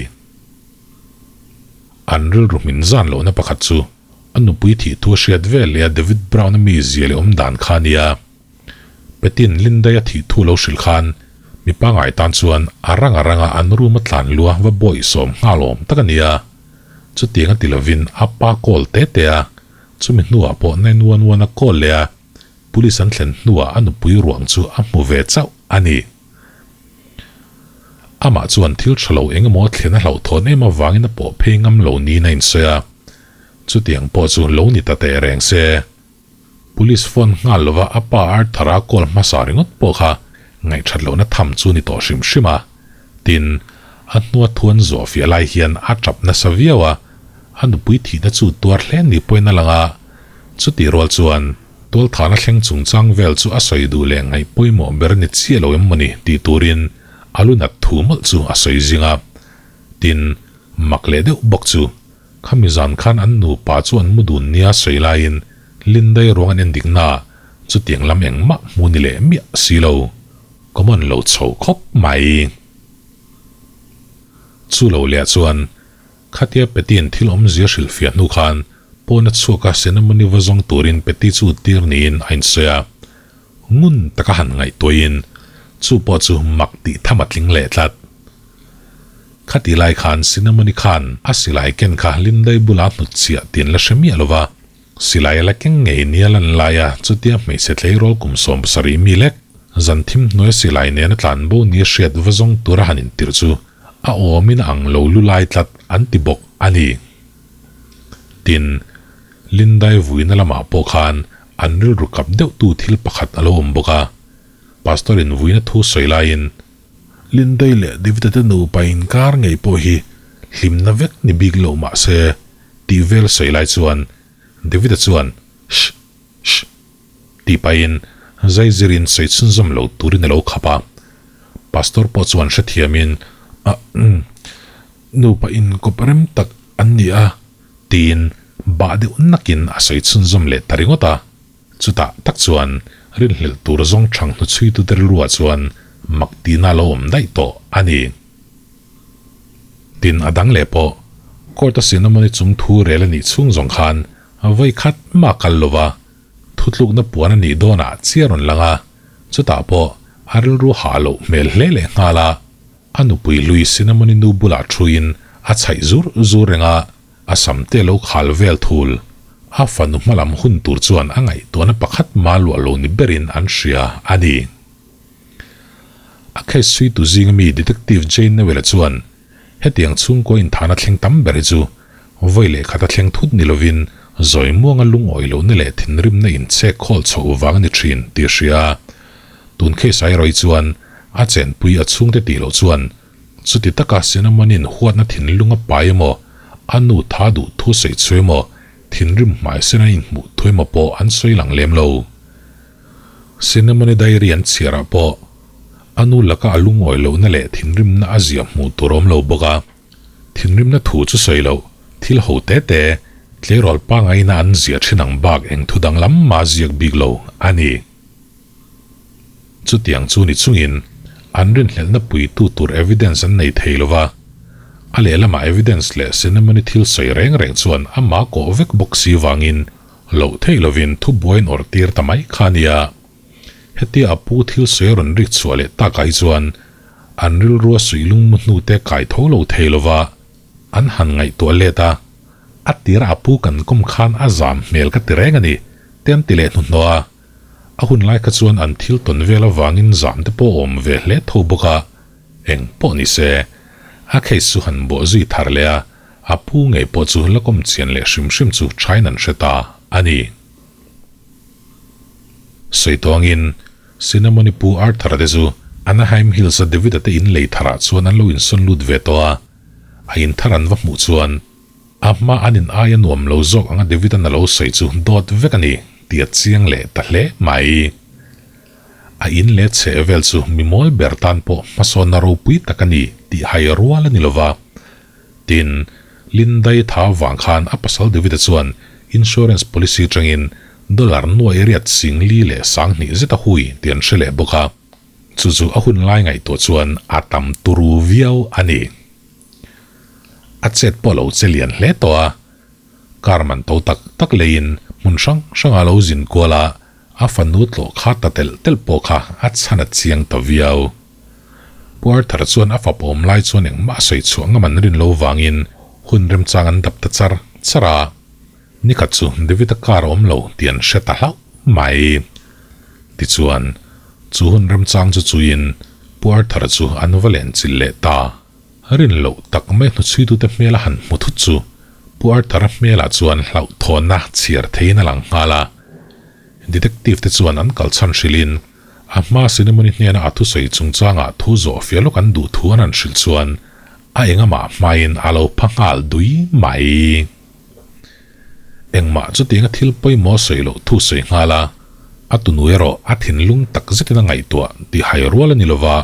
An rilru hmin zan lohna pakhat chu a nupui thih thu a hriat vel leh a David Brown-a mizia leh awm dan kha a nia. Petin Linda-i a thih thu lo hrilh khan. Mi pangai tan chuan a rang a ranga an room a tlan lua va bawihsawm nghal awm tak a nia. Chutiang a ti lovin a pa call te te a, chumi hnuah pawh 911 a call leh a, police an thlen hnuah a nupui ruang chu a hmu ve chauh a ni. Amah chuan thil tha lo eng emaw a thlen a hlauhthawn em avangin a pawh phei ngam lo niin a insawi a, chutiang pawh chu lo ni ta teh reng se. Police phone nghal lova a pa Arthur-a call hmasa ringawt pawh kha ngaihthat lohna tham chu ni tawh hrim hrim a. Tin, a hnua thuan zawh fiah lai hian a tap nasa viau a, a nupui thihna chu tuar hle ni pawhin a lang a. Chutih rual chuan tualthahna thleng chungchang vel chu a sawi duh leh ngaih pawimawh ber ni chiah lo em mawni tih turin a lu nat thu mawlh chu a sawi zing a. Tin, mak leh deuh bawk chu Khami zan khan an nupa chu an mu dun nia sawi laiin Lindai ruang an endik na chutiang lam engmah hmu ni leh miah si lo. Common lo chho khawp mai. Chu lo leh chuan khatia Peti'n thil awmzia hrilhfiah hnu khan pawn a chhuak a Cinnamon-i va zawng turin Peti chu tir niin a insawi a. Ngun taka han ngaihtuahin chu pawh chu mak tih tham a tling leh tlat. Khati lai khan Cinnamon-i khan a silai ken kha Lindai bula hnut chiah tih an la hre miah lo va, silai a la keng ngei nia lan laia chutia hmeichhe tleirawl kum 70 mi lek zan thim hnuaia silai nena tlan bo nia hriat va zawng tura han intirh chu a awmin a ang lo lu lai tlat an ti bawk a ni. Tin, Lindai vuina lamah pawh khan an rilru kap deuhtu thil pakhat a lo awm bawk a, Pastor-in vuina thu sawi laiin, Lindai leh David-a te nupa inkar ngei pawh hi hlimna vek ni bik lo mah se tih vel sawi lai chuan David-a chuan Shh! Shh! tih pahin zai zirin sawi chhunzawm lo turin a lo khap a. Pastor pawh chuan hrethiamin Ah umm, nupa inkawp rem tak an ni a tiin bah deuh nakin a sawi chhunzawm leh ta ringawt a. Chutah tak chuan rinhlelh tur zawng chhang hnuchhuitute rilruah chuan mak tihna a lo awm daih tawh a ni. Tin, a dang leh pawh, court-a Cinnamon-i chung thu rel a nih chhung zawng khan vawi khat mah kal lo va, thutlukna puan a nih dawnah chiah rawn lang a, chutah pawh a rilru hah loh hmel hle leh nghal a, a nupui hlui Cinnamon-i nu bulah thuin a chhaih zur zur reng a. A sam te lo khal vel thul. A fanu hmalam hun tur chuan a ngaihtuahna pakhat mah luah lo ni berin an hria a ni. A case suitu zinga mi Detective Jane Newell-a chuan hetiang chhungkaw inthahna thleng tam ber hi chu vawi leh khata thleng thut ni lovin zawi muanga lungawi lohna leh thinrimna inchhek khawl chhoh vang a ni thin tih a hria a. Tun case ah erawh hi chuan a chenpui a chhungte tih loh chuan Chuti taka Cinnamon-in huatna thinlung a pai emaw, a nu tha duh thu sawi chu emaw, thinrim hmai sen an inhmuh thu emaw pawh an sawi lang lem lo. Cinnamon-i diary an chhiarah pawh a nu laka a lungawi lohna leh thinrimna a zia hmuh tur a awm lo bawk a. Thinrimna thu chu sawi loh, thil ho te te, tleirawl pangaina an zia thin ang bak eng thu danglam mah ziak bik lo a ni. Chutiang chu ni chungin an rinhlelhna puitu tur evidence an nei thei lo va, a lehlamah evidence leh Cinnamon-i thil sawi reng reng chuan amah kawh vek bawk si vangin loh theih lovin thubuai an awrh tir ta mai kha a nia. Hetia a pu thil sawi a rawn rik chhuah leh takah hi chuan an rilrua suih lungmu hnute kai tho lo thei lo va, an han ngaihtuah let a, a tira a pu kan kawm khan a zam hmel ka ti reng a ni, te an ti leh hnuhnawh a. A hun lai kha chuan an thil tawn vel avangin zam te pawh awm ve hle tho bawk a, eng pawh ni se, a case chu han bawh zui thar leh a, a pu ngei pawh chu la kawm chian leh hrim hrim chu thain an hre ta a ni. Sawi tawngin, Cinnamon-i pu Arthur-a te chu Anaheim Hills-a David-a te in lei tharah chuan an lo insawn lut ve tawh a, a in thar an va hmuh chuan, A hma an in aia nuam lo zawk anga David-an a lo sawi chu dawt vek a ni tih a chiang leh ta hle mai. A in leh chheh vel chu mi mawl ber tan pawh hmasawnna ropui tak a ni tih hai rual a ni lova. Tin, Lindai tha vang khan a pasal David-a chuan insurance policy atangin dollar nuai riat singli leh sanghnih zet a hui tih an hre leh bawk a. Chu chu a hun lai ngaihtuah chuan a tam turu viau a ni. A chet pawh lo che lian hle tawh a, car man to tak tak leiin hmun hrang hrangah a lo zin kual a, a fanu tlawh kha ta telh telh pawh kha a chhan a chiang ta viau. Pu Arthur chuan a fapa awm lai chuan engmah a sawi chhuah ngam an rin lo vangin hun remchang an dap ta char char a. Nikhat chu David-a car a awm lo tih an hre ta hlauh mai. Tichuan, chu hun remchang chu chuiin Pu Arthur-a chu an va len chilh leh ta. Rin loh tak mai hnuchhuitute hmel a han hmu thut chu Pu Arthur-a hmelah chuan hlauhthawnna chhiar theiin a lang nghal a. Detective te chuan an kal chhan hrilhin a hma Cinnamon-i hnena a thusawi chungchangah thu zawh fiah lawk an duh thu an han hrilh chuan a engamah hmain a lo pha nghal dui mai. Engmah chutianga thil pawimawh sawi loh thu sawi nghal a, a tunu erawh a thinlung tak zetin a ngaihtuah tih hai rual a ni lova,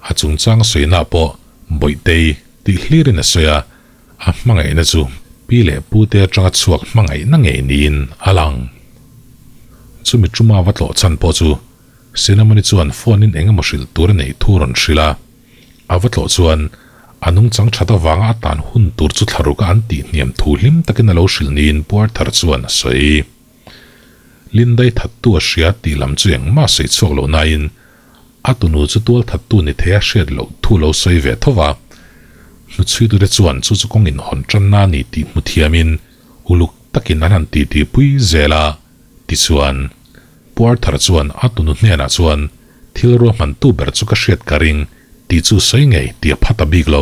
a chungchang sawina pawh Bawihtei tih hlirin a sawi a, a hmangaihna chu pi leh pute atanga chhuak hmangaihna ngei niin a lang. Chumi tuma va tlawh chhan pawh chu Cinnamon-i chuan phone-in eng emaw hrilh tur a neih thu rawn hrilh a. A va tlawh chuan a nungchang that avanga a tan hun tur chu thlaruk a an tih hniam thu hlim takin a lo hrilh niin Pu Arthur chuan a sawi. Lindai thattu a hria tih lam chu engmah sawi chhuak lo nain a tunu chu tual thattu ni thei a hriat loh thu lo sawi ve tho va. Hnuchhuitute chuan chu chu kawng inhawn tanna a ni tih hmu thiamin uluk takin an han titi pui zel a, tichuan Pu Arthur chuan a tunu hnenah chuan Thil ruahmantu ber chu ka hriat ka ring tih chu sawi ngei tih a pha ta bik lo.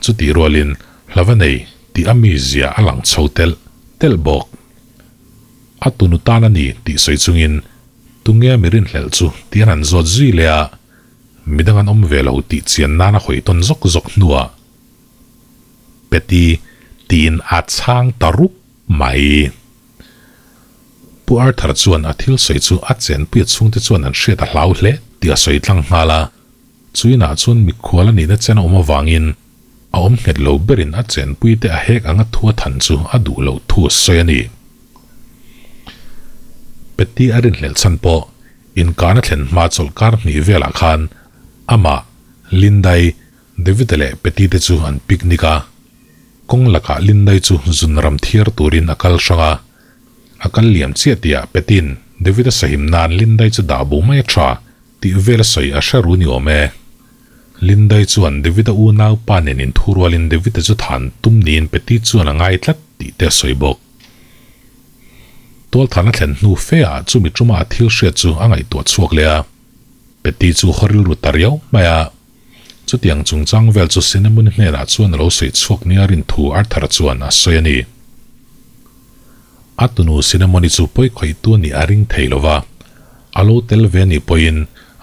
Chutih rualin hlava nei tih a mizia a lang chho telh telh bawk. A tunu tan a ni tih sawi chungin tunge mi rinhlelh chu tih an han zawt zui leh a, midang an awm ve lo tih chian nan a hawi tawn zawk zawk hnuah Peti tiin a chhang ta rup mai. Pu Arthur chuan a thil sawi chu a chenpui a chhungte chuan an hriat a hlau hle tih a sawi tlang nghal a. Chu inah chuan mikhual a nihna chen a awm avangin a awm nghet lo berin a chenpui te a hek anga thu a than chu a duh loh thu a sawi a ni. Petty a rinhlelh chhan pawh inkana thlen hma chawlhkar hnih velah khan amah, Lindai, David-a leh Petty te chu an picnic a. Kawng lakah Lindai chu zun ram thiar turin a kal hrang a. A kal liam chiah tihah Petty-in David-a sahim nan Lindai chu dah bo mai a tha tih vel a sawi a hre ru ni awm e. Lindai chuan David-a unau pa nen inthu rualin David-a chu than tum niin Petty chuan a ngai tlat tih te a sawi bawk. Tualthana thlen hnu fe ah chumi tuma a thil hriat chu a ngaihtuah chhuak leh a. Petty chu haw rilru ta riau mai a. Chutiang chungchang vel chu Cinnamon hnenah chuan a lo sawi chhuak nia rin thu Arthur chuan a sawi a ni. A tunu Cinnamon-i chu pawi khawihtu a nih a ring thei lo va, a lo tel ve anih pawhin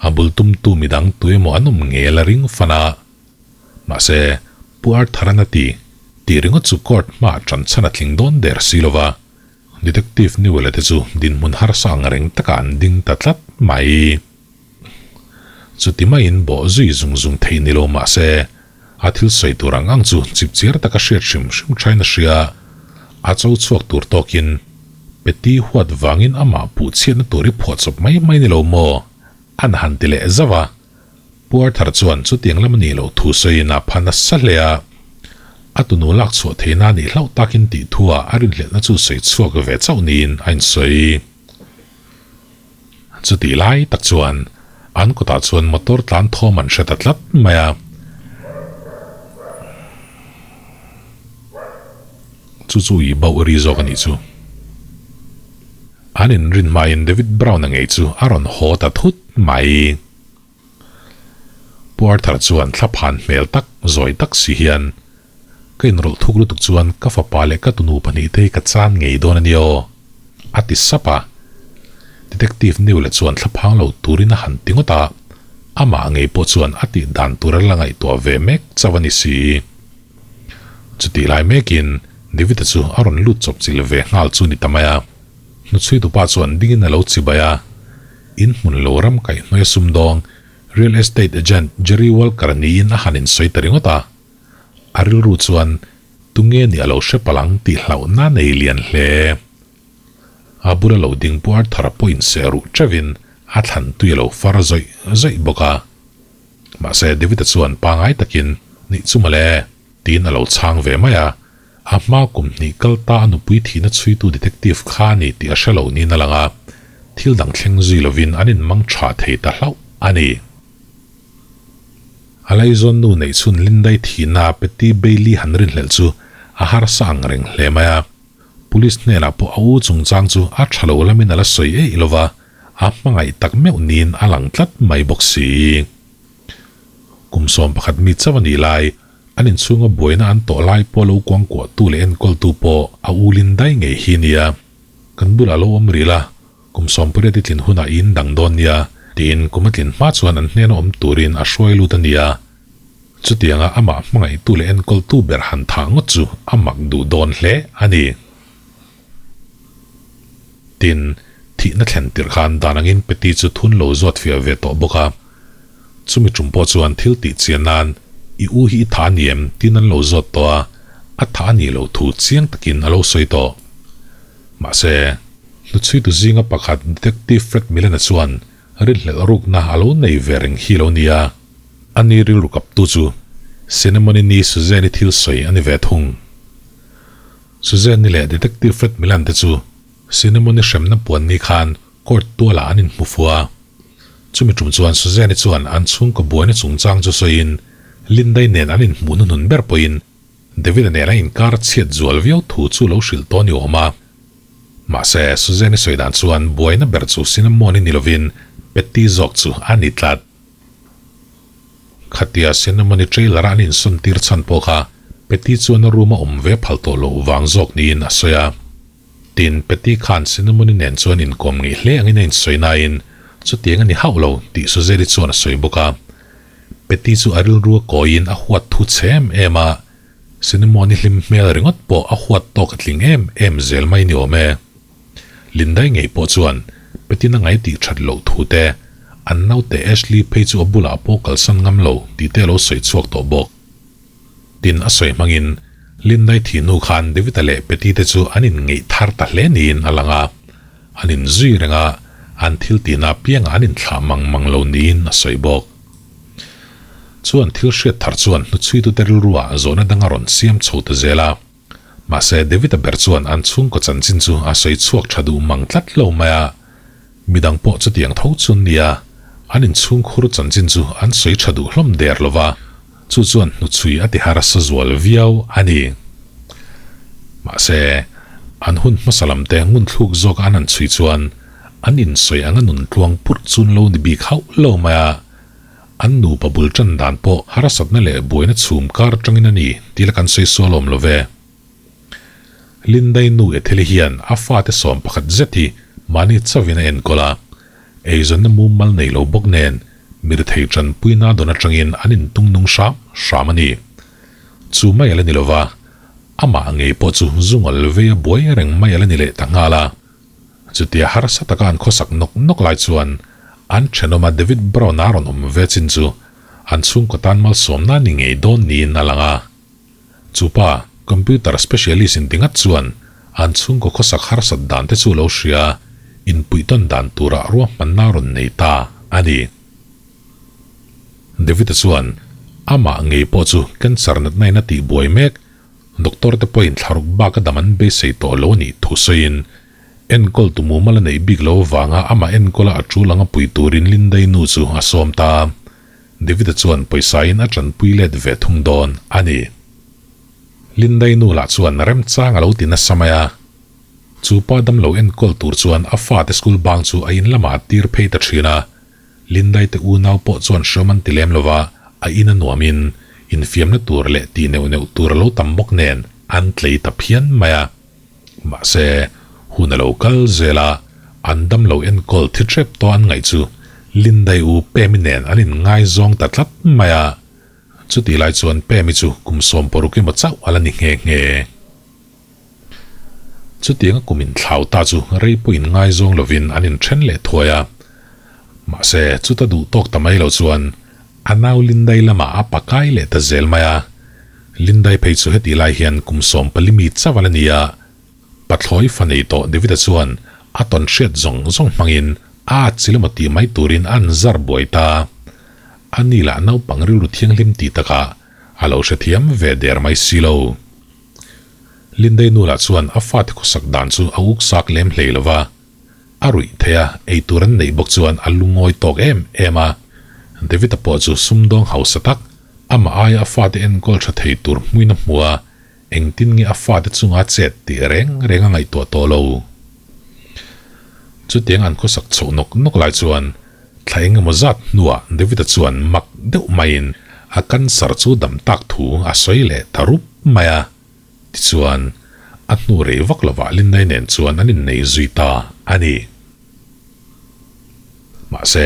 a bul tumtu midang tu emaw an awm ngei a la ring fan a. Mahse, Pu Arthur-an a ti tih ringawt chu court hmaah ṭan chhan a tling dawn der si lo va, Detective Newell-a te chu dinhmun harsa ang reng takah an ding ta tlat mai. Chuti maiin bawh zui zung zung theih ni lo mah se, a thil sawi tur ang ang chu chipchiar taka hriat hrim hrim thain a hria. A cho chhuak tur tawkin Petty huat vangin amah puh chhiatna tur i phuah chawp mai mai ni lo maw? An han ti leh zauh a. Pu Arthur chuan chutiang lam a nih loh thu sawiin a pha nasa hle a. A tunu lak chhuah theihna a nih hlauh takin tih thuah a rinhlelhna chu sawi chhuak ve chauh niin a insawi. Chutih lai tak chuan an kawtah chuan motor tlan thawm an hre ta tlat mai a. Chu chu ui bauh ri zawk a nih chu. An inrin hmain David Brown-a ngei chu a rawn haw ta thut mai. Pu Arthur chuan thlaphan hmel tak zawi tak si hian, Ka inrawlh thuk lutuk chuan ka fapa leh ka tunu pahnihte hi ka chan ngei dawn a nia aw, a ti sap a. Detective Newell-a chuan thlaphang lo turin a han ti ngawt a, amah ngei pawh chuan a tih dan tur a la ngaihtuah ve mek chauh a ni si. Chutih lai mekin David-a chu a rawn lut chawp chilh ve nghal chu ni ta mai a. Hnuchhuitupa chuan dingin a lo chibai a. In hmun lo ram kaihhnawih a sumdawng, real estate agent Jerry Walker niin a han insawi ta ringawt a. A rilru chuan tunge nih a lo hre palh ang tih hlauhna nei lian hle. A bula lo ding Pu Arthur-a pawh inseh ruh teuhin a thlan tui a lo far zawih zawih bawk a. Mahse David-a chuan pangai takin, Nih chu mawle, tiin a lo chhang ve mai a. A hma kum hnih kal ta a nupui thihna chhuitu detective kha a ni tih a hre lo niin a lang a, thil dang thleng zui lovin an inmang tha thei ta hlauh a ni. A laizawn nu neih chhun Lindai thihna Patty Bailey han rinhlelh chu a harsa ang reng hle mai a. Police hnenah pawh a u chungchang chu a tha lo lamin a la sawi eih lo va, a hmangaih tak meuh niin a lang tlat mai bawk si. Kum 11 mi chauh a nih lai, an inchhunga buaina an tawh lai pawh lo kuangkuahtu leh enkawltu pawh a u Lindai ngei hi nia. Kan bulah lo awm rih la, kum 18 i tlin hunah i indang dawn nia, tiin kum a tlin hma chuan an hnena awm turin a hruai lut a nia. Chutianga amah hmangaihtu leh enkawltu ber han thah ngawt chu a mak duh dawn hle a ni. Tin, thihna thlen tirh khan dan angin Patty chu thun lo zawt fiah ve tawh bawk a. Chumi tum pawh chuan thil tih chian nan, I u hi i tha a ni em? tiin an lo zawt tawh a, a tha a nih loh thu chiang takin a lo sawi tawh. Mahse, hnuchhuitu zinga pakhat Detective Fred Millen-a chuan rinhlelh rukna a lo nei ve reng hi lo nia. A ni rilru kaptu chu Cinnamon-i ni Suzanne-i thil sawi a ni ve thung. Suzanne-i leh Detective Fred Milan te chu Cinnamon-i hremna puan ni khan court tualah an inhmu fu a. Chumi tum chuan Suzanne-i chuan an chhungkaw buaina chungchang chu sawiin Linda-i nen an inhmuh hnuhnun ber pawhin David-a nen a inkar chhiat zual viau thu chu lo hrilh tawh ni awm a. Mahse, Suzanne-i sawi dan chuan buaina ber chu Cinnamon-i ni lovin Patty zawk chu a ni tlat. Khatia Cinnamon-i trailer a an insawn tir chhan pawh kha Patty chuan a room a awm ve phal tawh loh vang zawk niin a sawi a. Tin, Patty khan Cinnamon-i nen chuan inkawm ngeih hle angin a insawi nain chutiang a ni hauh lo tih Suzelle-i chuan a sawi bawk a. Patty chu a rilru a kawiin a huat thu chhe em em a, Cinnamon-i hlim hmel ringawt pawh a huat tawk a tling em em zel mai ni awm e. Lindai ngei pawh chuan Petina ngai tih that loh thu te, an naute Ashley phei chu a bulah pawh kalsan ngam lo tih te a lo sawi chhuak tawh bawk. Tin a sawi hmangin Lindai thih hnu khan David-a leh Peti te chu an inngeih thar ta hle niin a lang a, an inzui reng a, an thil tihna apiangah an inthlah mang mang lo niin a sawi bawk. Chuan thil hriat thar chuan hnuchhuitute rilruah zawhna dang a rawn siam chho ta zel a. Mahse, David-a ber chuan an chhungkaw chanchin chu a sawi chhuak tha duh mang tlat lo mai a. Midang pawh chutiang tho chu an ni a, an inchhungkhur chanchin chu an sawi tha duh hlawm der lo va, chu chuan hnuchhui a ti harsa zual viau a ni. Mahse, an hun hmasa lam te ngunthluk zawka an han chhui chuan an insawi anga nun tluang purh chu an lo ni bik hauh lo mai a. An nupa bul tan dan pawh harsatna leh buaina chhum kar atangin a ni tih la kan sawi sual awm lo ve. Lindai nu Etheli hian a fate 11 zet hi mahni chauhin a enkawl a, eizawnna mumal nei lo bawk nen mirethei tanpuina dawn atangin an intung nung hram hram a ni. Chu mai a la ni lo va, amah ngei pawh chu zungal vei a buai reng mai a la ni leh ta nghal a. Chutia harsa taka an khawsak nawk nawk lai chuan an thenawma David Brown-a rawn awm ve chin chu an chhungkaw tan malsawmna ni ngei dawn niin a lang a. Chu pa, computer specialist in ti ngat chuan an chhungkaw khawsak harsat dan te chu lo hria, inpuihtawn dan turah ruahmanna rawn nei ta a ni. David-a chuan amah ngei pawh chu cancer natna in a tihbuai mek Doctor te pawhin thlaruk bak a dam an beisei tawh lo a nih thu sawiin, enkawl tu mumal a neih bik lo avanga amah enkawla a tul anga pui turin Lindai nu chu a sawm ta. David-a chuan pawisain a tanpui let ve thung dawn a ni. Lindai nu lah chuan remchang a lo ti nasa mai a. Chu pa damlo enkawl tur chuan a fate school bang chu a in lamah a tir phei ta thin a. Lindai te unau pawh chuan hreawm an ti lem lo va, a in a nuamin infiamna tur leh tih neuh neuh tur a lo tam bawk nen an tlei ta phian mai a. Mahse, hun a lo kal zel a, an damlo enkawl thi hrep tawh an ngaih chu Lindai u Pemi nen an inngaizawng ta tlat mai a. Chutih lai chuan Pemi chu kum 16 emaw chauh a la ni nghe nghe. Chutianga kum inthlau ta chu rei pawh inngaizawng lovin an inthen leh thuai a. Mahse, chuta duh tawk ta mai lo chuan a nau Lindai lamah a pakai leh ta zel mai a. Lindai phei chu hetih lai hian kum 14 mi chauh a la ni a. Pathlawi fa nei tawh David-a chuan a tawn hriat zawng zawng hmangin a atchilh emaw tih mai turin a an zar buai ta. Ani lah naupang rilru thianghlim tih takah a lo hrethiam ve der mai si lo. Lindai nu lah chuan a fate khawsak dan chu a uk sak lem hlei lo va, a ruih theih a, ei tur an neih bawk chuan a lungawi tawk em em a. David-a pawh chu sumdawng hausa tak, Amah aia a fate enkawl tha thei tur hmuin a hmu a, engtin nge a fate chunga chet tih reng reng a ngaihtuah tawh lo. Chutiang an khawsak chhoh nawk nawk lai chuan thla eng emaw zat hnuah David-a chuan mak deuh maiin a cancer chu dam tak thu a sawi leh ta rup mai a. Tichuan, a hnu rei vak lovah Lindai nen chuan an innei zui ta a ni. Mahse,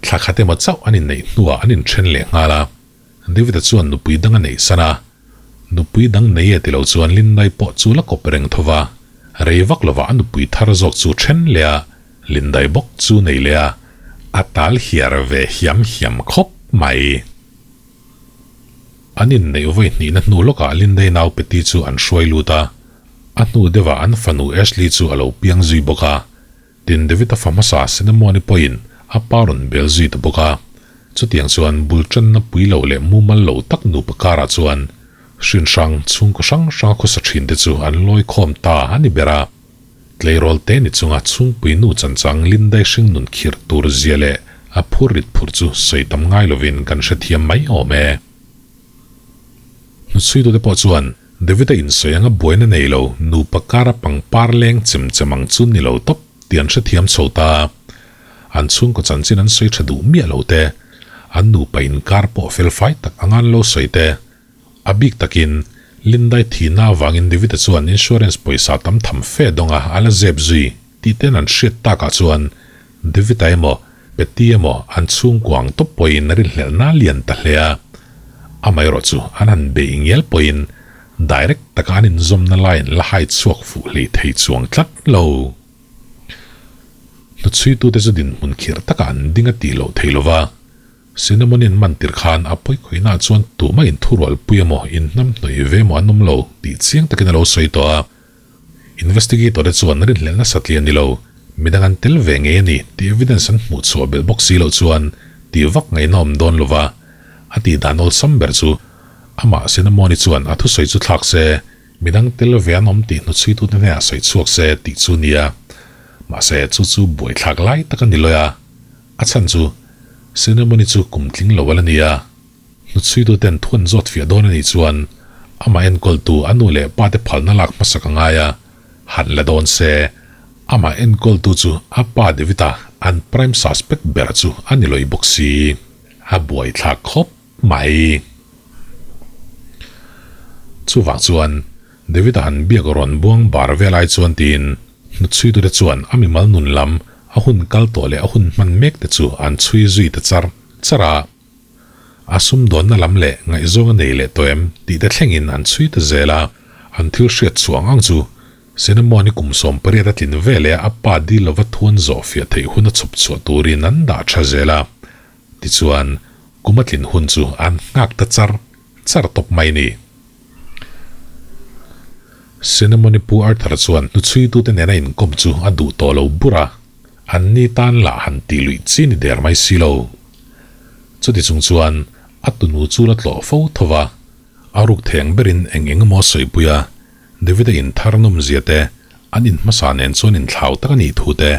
thla khat emaw chauh an inneih hnuah an inthen leh nghal a, David-a chuan nupui dang a neih san a. Nupui dang nei e ti lo chuan Lindai pawh chu la kawp reng tho va, rei vak lovah a nupui thar zawk chu then leh a, Lindai bawk chu nei leh a, a tal hiar ve hiam hiam khawp mai. An inneih vawi hnihna hnu lawkah Lindai nau Patty chu an hruai lut a, a hnu deuhah an fanu Ashley chu a lo piang zui bawk a. Tin, David-a fa hmasa Cinnamon-i pawhin a pa rawn bel zui ta bawk a. Chutiang chuan bul tanna pui lo leh mumal lo tak nupa karah chuan hrin hrang chhungkaw hrang hranga khawsa thinte chu an lawi khawm ta a ni ber a. Tleirawl te ni chunga chhungpui nu chanchang Lindai hringnun khirh tur zia leh a phur rit phurh chu sawi tam ngai lovin kan hrethiam mai awm e. Hnuchhuitute pawh chuan David-a insawi anga buaina nei lo nupa kara pangpar leng chem chem ang chu ni lo tawp tih an hrethiam chho ta. An chhungkaw chanchin an sawi tha duh miah lo te, an nupa inkar pawh felfai tak anga an lo sawi te. A bik takin, Lindai thihna avangin David-a chuan insurance pawisa tam tham fe dawnga a la zep zui tih ten an hriat takah chuan David-a emaw Patty emaw an chhungkua ang tawp pawhin a rinhlelhna a lian ta hle a. Amaherawh chu an han beih ngial pawhin direct taka an inzawmna laiin la hai chhuak fuh hlei thei chuang tlat lo. Hnuchhuitute chu dinhmun khirh takah an ding a tih loh thei lova, Cinnamon-in man tir khan a pawikhawihnaah chuan tumah inthurualpui emaw inhnamhnawih ve emaw an awm lo tih chiang takin a lo sawi tawh a. Investigator te chuan rinhlelh nasa tli a ni lo, midang an tel ve ngei a ni tih evidence an hmuh chhuah belh bawk si loh chuan tih vak ngaihna awm dawn lo va, a tih dan awlsam ber chu amah Cinnamon-i chuan a thusawi chu thlak se, midang tel ve an awm tih hnuchhuitute hnenah sawi chhuak se tih chu nia. Mahse chu chu buaithlak lai tak a ni lawi a, a chhan chu Cinnamon-i chu kum tling lo a la ni a. Hnuchhuituten thu an zawt fiah dawn a nih chuan amah enkawltu a nu leh pa te phalna lak hmasak a ngai a, han la dawn se, amah enkawltu chu a pa David-a an prime suspect ber chu a ni lawih bawk si. A buaithlak khawp mai. Chuvang chuan David-a han biak rawn buang bar vel ai chuan tiin hnuchhuitute chuan a mimal nun lam, a hun kal tawh leh a hun hman mek te chu an chhui zui ta char char a. A sumdawnna lam leh ngaihzawng a nei leh tawh em tih te thlengin an chhui ta zel a, an thil hriat chhuah ang ang chu Cinnamon-i kum 18 a tlin ve leh a pa dil lova thuan zawh fiah theih hun a chhawp chhuah turin an dah tha zel a, tichuan kum a tlin hun chu an nghak ta char char tawp mai ni. Cinnamon-i pu Arthur chuan hnuchhuitute nena inkawm chu a duh tawh lo bur a, an ni tan lah han tih luih chi ni der mai si lo. Chuti chung chuan a tunu chu la tlawh fo tho va, a ruk theng berin eng eng emaw a sawipui a, David-a inthar nawmzia te, an in hmasa nen chuan inthlau tak a nih thu te,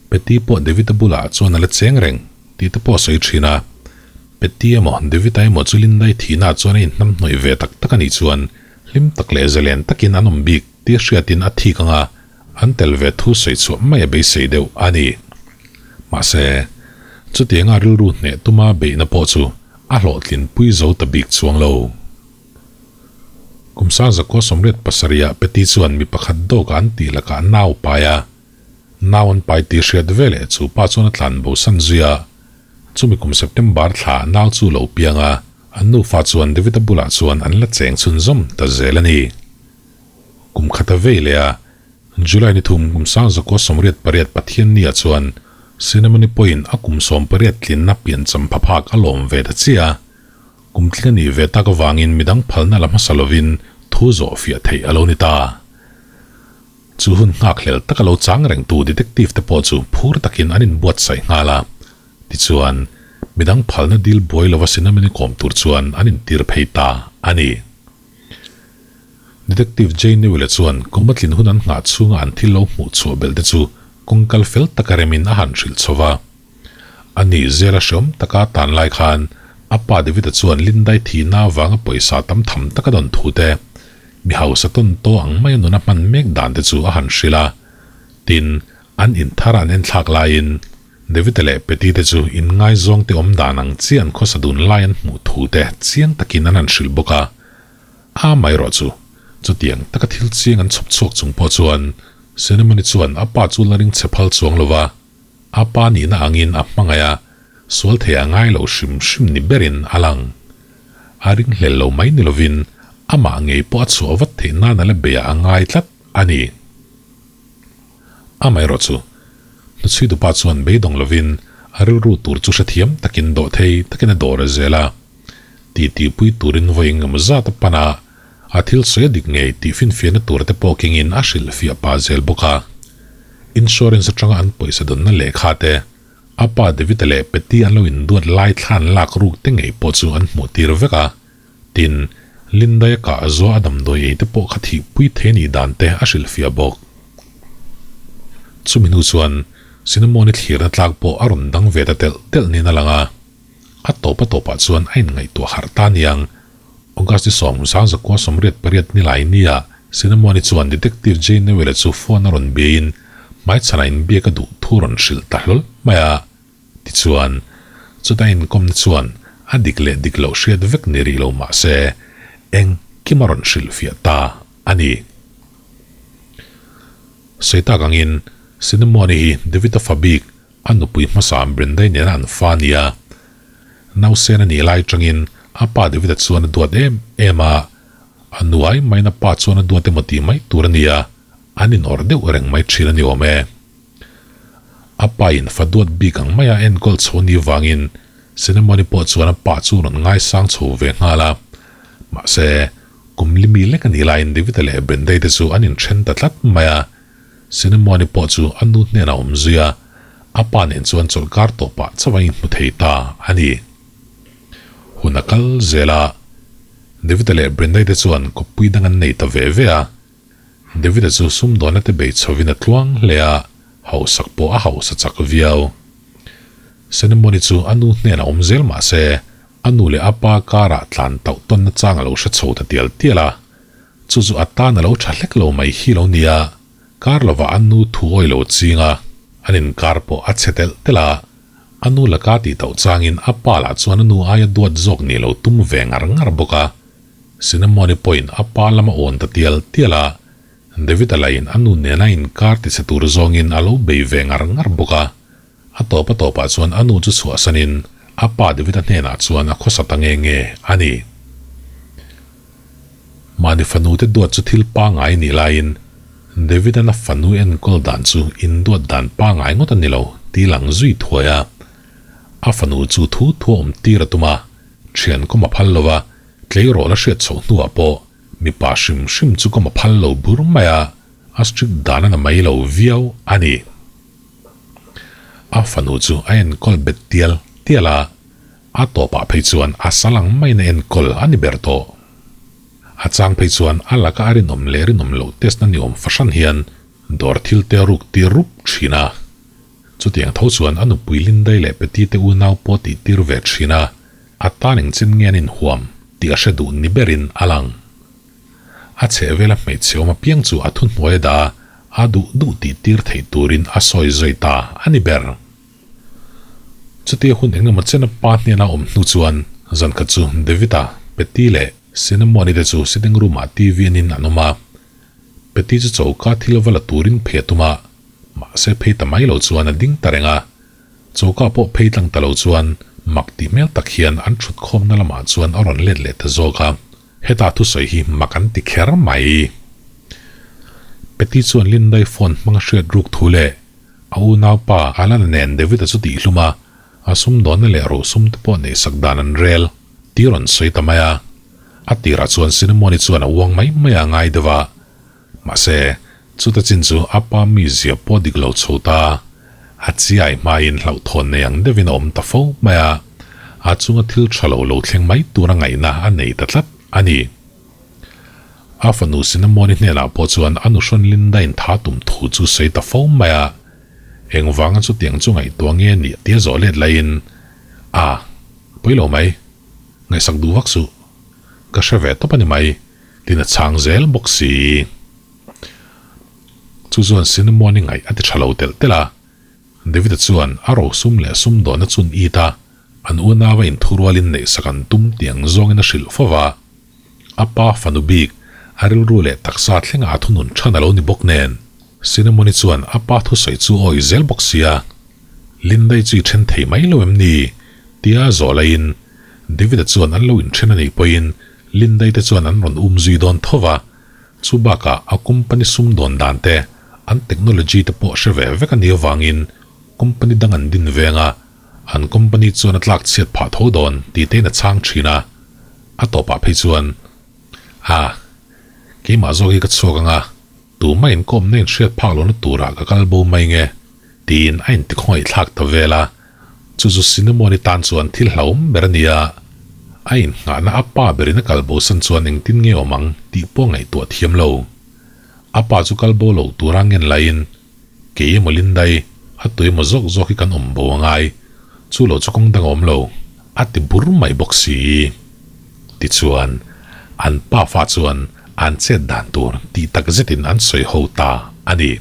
Patty pawh David-a bulah chuan a la cheng reng tih te pawh a sawi thin a. Patty emaw David-a emaw chu Lindai thihnaah chuan a inhnamhnawih ve tak tak a nih chuan hlim tak leh zalen takin an awm bik tih hriatin a thik ang a, An tel ve thu sawi chhuah mai a beisei deuh a ni. Mahse, chutianga rilru hneh tuma beihna pawh chu a hlawhtlinpui zo ta bik chuang lo. Kum Sangzakua 87 ah Patty chuan mi pakhat dawk an tih lakah nau pai a, nau an pai tih hriat veleh chu pa chuan a tlan bosan zui a. Chumi kum September thla nau chu lo piang a, an nufa chuan David-a bulah chuan an la cheng chhunzawm ta zel a ni. Kum khat a vei leh a, July ni thum kum 1988 Pathian nia chuan Cinnamon-i pawhin a kum 18 tlinna piancham phaphak a lawm ve ta chiah a. Kum tling a nih ve tak avangin midang phalna la hmasa lovin thu zawh fiah theih a lo ni ta. Chu hun nghakhlel taka lo chang rengtu detective te pawh chu phur takin an inbuatsaih nghal a. Tichuan, midang phalna dil buai lova Cinnamon-i kawm tur chuan an intir phei ta a ni. Detective Jay Newell-a chuan kum a tlin hun an nghah chhunga an thil lo hmuh chhuah belh te chu kawng kal fel taka remin a han hrilh chho va. A ni, zela hreawm taka tan lai khan A pa David-a chuan Lindai thihna avanga pawisa tam tham tak a dawn thu te, mi hausa tawn taw ang maia nun a hman mek dan te chu a han hrilh a. Tin, an inthar a an enthlak laiin David-a leh Peti te chu inngaizawng te awm dan ang chiah an khawsa dun lai an hmuh thu te chiang takin an han hrilh bawk a. A amaherawh chu, chutiang taka thil chiang an chhawp chhuak chung pawh chuan Cinnamon-i chuan a pa chu la ring chhe phal chuang lo va, a pa nihna angin a hmangaih a, sual thei a ngai lo hrim hrim ni berin a lang. A ringhlel lo mai ni lovin amah ngei pawh a chhuah vat theih nan a la beiah a ngai tlat a ni. Amaherawh chu, hnuchhuitupa chuan beidawng lovin a rilru tur chu hrethiam takin dawhthei takin a dawr a zel a. Titipui turin vawi engemaw zat a pan a, a thil sawi a dik ngei tih finfiahna tur te pawh kengin a hrilhfiah pah zel bawk a. Insurance atanga an pawisa dawnna lehkha te, a pa David-a leh Patty an lo induat lai thlan lak ruk te ngei pawh chu an hmuh tir vek a. Tin, Linda-i kah zuah a damdawi ei te pawh kha thihpui thei anih dan te a hrilhfiah bawk. Chumi hnu chuan Cinnamon-i thlirna tlak pawh a rawn dang ve ta telh telh niin a lang a. A tawp a tawpah chuan a inngaihtuah harh ta aniang. August ni 1988 nilai nia Cinnamon-i chuan Detective Jay Newell-a chu phone a rawn biain hmaichhanah inbiak a duh thu rawn hrilh ta hlawl mai a. Tichuan, chuta inkawmna chuan a dik leh dik loh hriat vek ni rih lo mah se, engkim a rawn hrilhfiah ta a ni. Sawi tak angin, Cinnamon-i hi David-a fa bik A nupui hmasa Brendai nena an fa a ni a, nausen a nih lai atangin a pa David-a chuan a duat em em a, a nu ai maiin a pa chuan a duat emaw tih mai tur a ni a, an inawrh deuh reng mai thin a ni awm e. A pa in fa duat bik ang maia enkawl chho ni vangin Cinnamon-i pawh chuan a pa chu rawn ngaisang chho ve nghal a, mahse kum li mi lek a nih laiin David-a leh Brendai te chu an inthen ta tlat mai a, Cinnamon-i pawh chu a nu hnenah a awm zui a, a pa nen chuan chawlhkar tawpah chauh a inhmu thei ta a ni. Hun a kal zel a, David-a leh Brenda-i te chuan kawppui dang an nei ta ve ve a. David-a chu sumdawnna te bei chhovin a tluang hle a, hausak pawh a hausa chak viau. Cinnamon-i chu a nu hnenah awm zel mah se, a nu leh a pa karah tlan tauh tawnna chang a lo hre chho ta tial tial a. Chu chu a tan a lo tha hlek lo mai hi lo nia, kar lovah a nu thu awi lo ching a, an inkar pawh a chhe telh telh a, a nu laka tih tauh changin a pa lah chuan a nu aia duat zawk nih lo tum ve ngar ngar bawk a, Cinnamon-i pawhin a pa lam a awn ta tial tial a, David-a lahin a nu nena inkar tichhe tur zawngin a lo bei ve ngar ngar bawk a, a tawp a tawpah chuan a nu chu chhuahsanin a pa David-a hnenah chuan a khawsa ta nge nge a ni. Mahni fanu te duat chu thil pangngai nih laiin David-a'n a fanu enkawl dan chu induat dan pangngai ngawt a ni lo tih lang zui thuai a. A fanu chu thu thu a awm tir a tum a, thian kawm a phal lo va, tleirawl a hriat chhoh hnuah pawh mipa hrim hrim chu kawm a phal lo bur mai a, a strict dan a na mai lo viau a ni. A fanu chu a enkawl bet tial tial a. A tawpah phei chuan a sal ang maiin a enkawl a ni ber tawh. A chang phei chuan a laka a rinawm leh rinawm loh test na niawm fahran hian dawr thil te a ruk tir rup thin a. Chutiang tho chuan a nupui Lindai leh Peti te unau pawh tih tir ve thin a, a tan engchen nge an inhuam tih a hre duh ni berin a lang. A chhehvela hmeichhe awm apiang chu a thuhnuai a dah a, a duh duh tih tir theih turin a sawi zui ta a ni ber. Chutia hun engemaw chena pa hnena awm hnu chuan zan khat chu David-a, Patty leh Cinnamon-i te chu sitting room-ah TV enin an awm a. Patty chu choka thil va la turin phei a tum a, mahse phei ta mai lo chuan a ding ta reng a. Choka pawh phei tlang ta lo chuan mak tih hmel tak hian an thut khawmna lamah chuan a rawn let leh ta zawk a. Heta thusawi hi mak an ti kher mai. Patty chuan Linda-i phone hmanga hriat ruk thu leh A unaupa Alana nen David-a chu tihhlum a, a sumdawnna leh rosum te pawh neihsak dan an rel tih rawn sawi ta mai a. A tirah chuan Cinnamon-i chuan a uang mai mai a ngai deuh a. Mahse, chuta chin chu a pa mizia pawh dik lo chho ta. A chiai hmain hlauhthawn nei ang deuhin a awm ta fo mai a, a chunga thil tha lo lo thleng mai tura ngaihna a nei ta tlat a ni. A fanu Cinnamon-i hnenah pawh chuan a nuhrawn Linda-in tha tum thu chu sawi ta fo mai a, engvanga chutiang chu ngaihtuah nge nih tia zawh let laiin, A, pawi lo mai. Ngaihsak duh vak suh. Ka hre ve tawp a ni mai, tiin a chhang zel bawk si. Chu chuan Cinnamon-i ngaih a ti tha lo telh telh a. David-a chuan a rosum leh sumdawnna chun it a, an unau a inthurualin neihsak an tum tih ang zawngin a hrilh fo va. A pa fanu bik, a rilru leh taksa thlenga a thunun than a lo ni bawk nen, Cinnamon-i chuan a pa thusawi chu a awih zel bawk sia. Lindai chu i then thei mai lo em ni? tia zawh laiin David-a chuan an lo inthen a nih pawhin Lindai te chuan an rawn um zui dawn tho va, chu bakah a company sumdawn dan te, an technology te pawh hre ve vek a nih avangin company dang an din veng a, an company chuan a tlak chhiat phah tho dawn tih tein a chhang thin a, a tawpah phei chuan, Ah, keimah zawk hi ka chhuak ang a, tumah inkawmna inhriat phak lohna turah ka kal bo mai nge, tiin a intikhawngaih thlak ta vel a. Chu chu Cinnamon-i tan chuan thil hlauhawm ber a ni a, a innghahna a pa berin a kal bosan chuan engtin nge awm ang tih pawh ngaihtuah thiam lo. A pa chu kal bo lo tura ngen laiin, Kei emaw Lindai, a tu emaw zawk zawk hi kan awm bo a ngai, chu lo chu kawng dang a awm lo, a ti bur mai bawk si. Tichuan, an pa fa chuan an chet dan tur tih tak zetin an sawi ho ta a ni.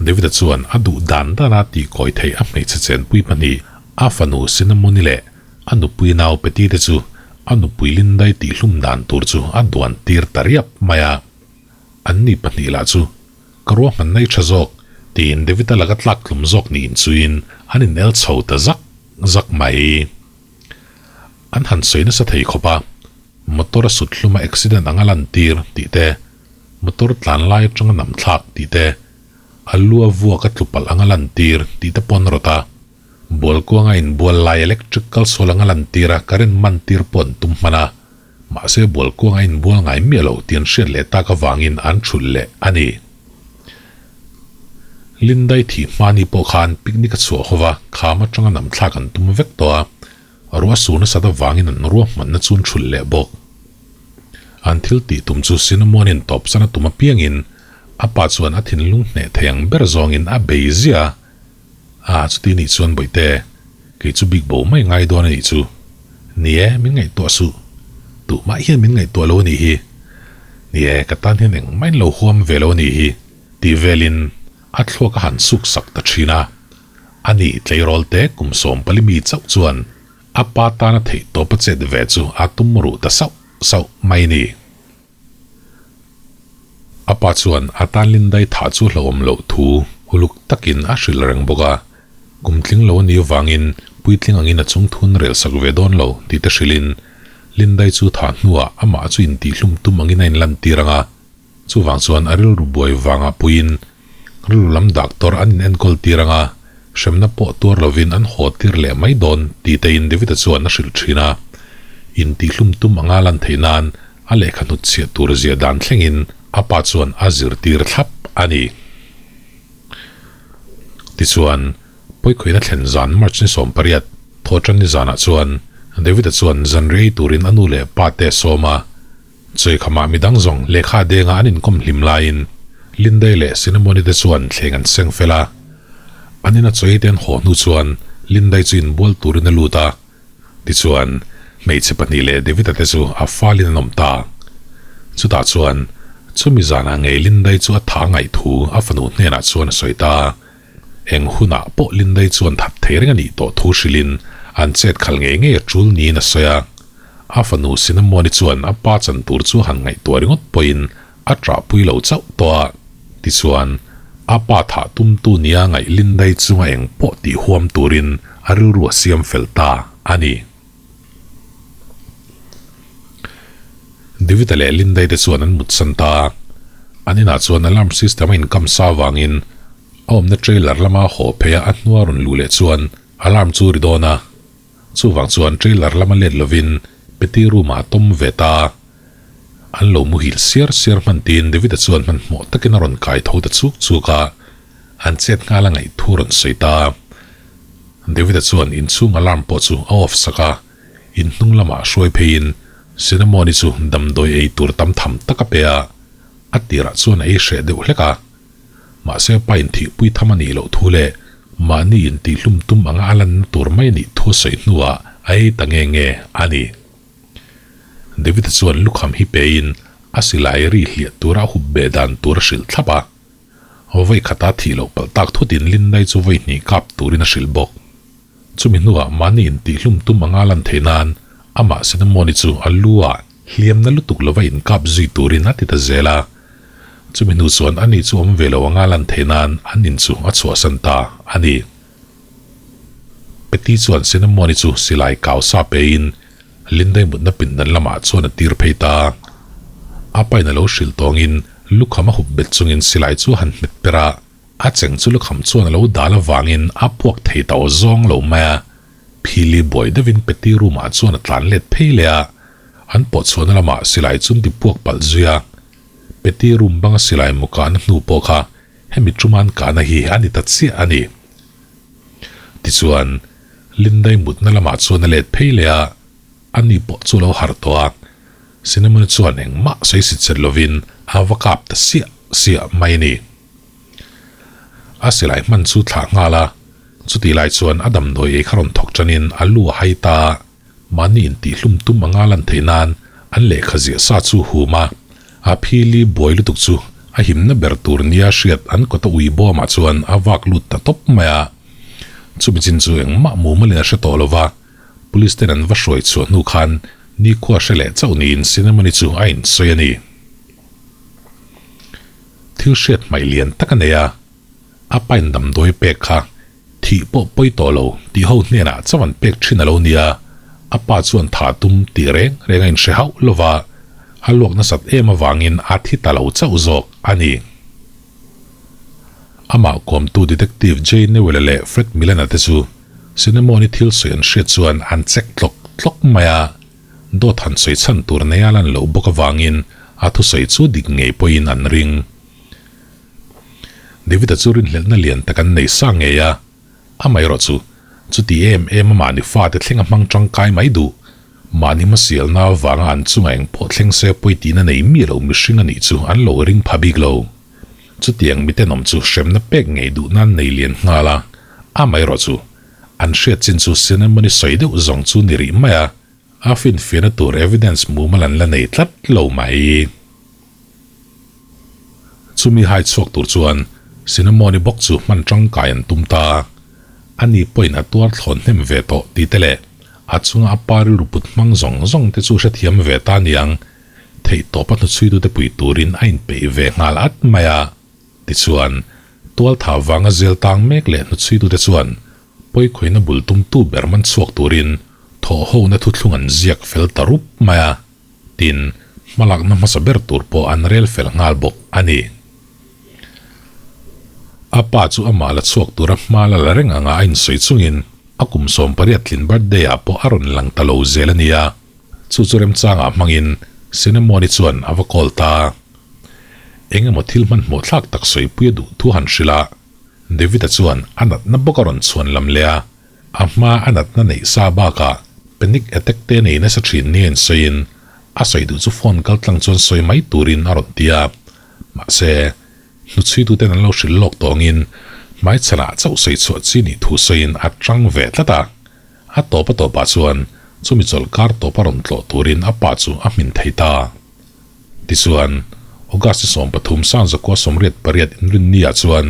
David-a chuan a duh dan dana tihkawi theih a hmeichhe chenpui pahnih, a fanu Cinnamon-i leh a nupui nau Peti te chu a nupui Lindai tihhlum dan tur chu a duan tir ta riap mai a. Anni pahnih lah chu, Ka ruahmanna i tha zawk, tiin David-a laka tlak tlum zawk niin chuin an inel chho ta zak zak mai. An han sawi nasa thei khawp a, motor a sut hluma accident anga lantir tih te, Motor tlan lai atanga nam thlak tih te, a lu a vuak a tlu palh anga lantir tih te pawn rawt a, bual kuanga inbual lai electric kalsual anga lantir a current man tir pawh an tum hman a, mahse bual kuanga inbual ngai miah lo tih an hriat leh tak avangin an thulh leh a ni. Lindai thih hmani pawh khan picnic a chhuah hova kham atanga nam thlak an tum vek tawh a, Ruah sur nasat avangin an ruahmanna chu an thulh leh bawk. An thil tih tum chu Cinnamon-in tawpsan a tum apiangin a pa chuan a thinlung hneh thei ang ber zawngin a bei ziah a, A, chuti nih chuan Bawihte, kei chu bik bo mai ngai dawn a nih chu. Ni e, min ngaihtuah suh. Tuhmah hian min ngaihtuah lo a nih hi. Ni e, ka tan hian engmah in lo huam ve lo a nih hi, tih velin a thluak a han suk sak ta thin a. A ni, tleirawl te kum 40 mi chauh chuan a pa tana theih tawp a chet ve chu a tum ruh ta sauh sauh mai ni. A pa chuan a tan Lindai thah chu hlauhawm loh thu uluk takin a hrilh reng bawk a, kum tling lo a nih avangin puitling angin a chung thun rel sak ve dawn lo tih te hrilhin Lindai chu thah hnuah amah chu intihhlum tum angin a inlantir ang a, Chuvang chuan a rilru buai vangah puiin rilru lam doctor an in enkawl tir anga hremna pawh tuar lovin an haw tir leh mai dawn tih tein David-a chuan a hrilh thin a. Intihlum tum anga lan theih nan a lehkha hnutchhiah tur zia dan thlengin a pa chuan a zirtir thlap a ni. Tichuan, Pawikhawina thlen zan March ni 18, Thawhtan ni zanah chuan David-a chuan zanriai turin a nu leh pa te a sawm a. Chawikhamah midang zawng lehkha denga an inkawm hlim laiin Lindai leh Cinnamon-i te chuan thleng an seng fel a. An ina chawi te an haw hnu chuan Lindai chu inbual turin a lut a. Tichuan, hmeichhe pahnih leh David-a te chu a falin an awm ta. Chutah chuan, chumi zanah ngei Lindai chu a tha ngaih thu a fanu hnenah chuan a sawi ta. Eng hunah pawh Lindai chuan that thei reng a nih tawh thu hrilhin an chet khalh ngei ngei a tul niin a sawi a. A fanu Cinnamon-i chuan a pa chan tur chu han ngaihtuah ringawt pawhin a ṭahpui lo chauh tawh a. Tichuan, a pa thah tumtu nia ngaih Lindai chunga eng pawh tih huam turin a rilru a siam fel ta a ni. David-a leh Lindai te chuan an mutsan ta a. An inah chuan alarm system a inkam sa avangin a awmna trailer lama haw phei a a hnua rawn luh leh chuan alarm chu ri dawn a. Chuvang chuan trailer lama let lovin Petty room-ah a tawm ve ta a. An lo muhil siar siar hman tiin David-a chuan hmanhmawh takin a rawn kai tho ta chuk chuk a, an chet nghal a ngaih thu rawn sawi ta a. David-a chuan inchhung alarm pawh chu a off sak a, inhnung lamah hruai pheiin Cinnamon-i chu damdawi ei tur tam tham tak a pe a, a tirah chuan a ei hreh deuh hlek a. Mahse pa inthihpui tham a nih loh thu leh mahni intihhlum tum anga a lanna tur mai a nih thu a sawi hnuah a ei ta nge nge a ni. David-a chuan lukham hi pein a silai ri hliah tura a hup beh dan tur a hrilh thlap a. Vawi khata thih loh palh tak thutin Lindai chu vawi hnih kap turin a hrilh bawk. Chumi hnuah mahni intihhlum tum anga lan theih nan amah Cinnamon-i chu a lu ah hliamna lutuk lova inkap zui turin a ti ta zel a. Chumi hnu chuan ani chu awm ve lo anga lan theih nan an in chu a chhuahsan ta a ni. Peti chuan Cinnamon-i chu silai kau sa pein Lindai mutna pindan lamah chuan a tir phei ta. A pain a lo hrilh tawngin lukham a hup bet chungin silai chu a han hmet per a, a cheng chu lukham chuan a lo dal avangin a puak thei ta aw zawng lo mai a. Phili buai deuhin Peti room ah chuan a tlan let phei leh a, an pawh chhuahna lamah silai chu an ti puak palh zui a. Peti room banga silai mu kahna hnu pawh kha hemi ṭuman kahna hi a ni ta chiah a ni. Tichuan, Lindai mutna lamah chuan a let phei leh a, ani pawh chu lo harh tawh a. Cinnamon chuan engmah sawi sit set lovin a va kap ta siah siah mai a ni. A silai hman chu thlah nghal a, chutih lai chuan a damdawi ei kha rawn thawk tanin a lu a hai ta a, mahni intihhlum tum anga lan theih nan an lehkha ziah sa chu hum a, a phili buai lutuk chu a himna ber tur nia hriat an kawta ui bawmah chuan a vak lut ta tawp mai a. Chumi chin chu engmah mumalin a hre tawh lo va, Police ten an va hruai chhuah hnu khan nikhua hre leh chauh niin Cinnamon-i chu a insawi a ni. Thil hriat hmaih lian tak a nei a, a pain damdawi pek kha thih pawh pawi tawh lo tih ho hnenah chauh an pek thin a lo nia, a pa chuan tha tum tih reng reng a inhre hauh lo va, a luak nasat em avangin a thi ta lo chauh zawk a ni. Amah kawmtu Detective Jay Newell-a leh Fred Millen-a te chu Cinnamon-i thil sawi an hriat chuan an check tlawk tlawk mai a, dawt han sawi chhan tur nei a lan loh bawk avangin a thusawi chu dik ngei pawhin an ring. David-a chu rinhlelhna lian tak an nei sa ngei a, amaherawh chu chuti em em a mahni fate thleng a hmang tangkai mai duh. Mahni hmasialna avanga an chunga eng pawh thleng se pawi tihna nei miah lo mihring a nih chu an lo ring pha bik lo. Chutiang mitenawm chu hremna pek ngei duh nan nei lian nghal a, amaherawh chu an hriat chin chu Cinnamon-i sawi deuh zawng chu ni rih mai a, a finfiahna tur evidence mumal an la nei tlat lo mai. Chumi hai chhuak tur chuan Cinnamon-i bawk chu hman tangkai an tum ta. Ani pawhin a tuar thlawn hnem ve tawh tih te leh a chunga a pa rilru put hmang zawng zawng te chu hrethiam ve ta niang, theihtawp a hnuchhuitute pui turin a inpeih ve nghal at mai a. Tichuan, tualtha vanga zel tang mek leh hnuchhuitute chuan pawikhawina bul tumtu ber man chhuak turin thawhhona thuthlung an ziak fel ta rup mai a. Tin, hmalakna hmasa ber tur pawh an rel fel nghal bawk a ni. A pa chu amah la chhuak tura hma la la reng anga a insawi chungin a kum 18 tlin birthday ah pawh a rawn lang ta lo zel a nia. Chu chu remchangah hmangin Cinnamon-i chuan a va call ta. Eng emaw thil hmanhmawh thlak tak sawipuia duh thu han hrilh a, David-a chuan a natna bawk a rawn chhuan lam leh a. A hma a natna neih sa bakah panic attack te nei nasa thin nia insawiin a sawi duh chu phone kal tlang chuan sawi mai turin a rawn ti a. Mahse, hnuchhuituten an lo hrilh lawk tawngin hmaichhanah chauh sawi chhuah chi nih thu sawiin a tang ve tlat a. A tawp a tawpah chuan chumi chawlh kar tawp a rawn tlawh turin a pa chu a hmin thei ta. Tichuan, August 13 Sangzakua 88 inrinniah chuan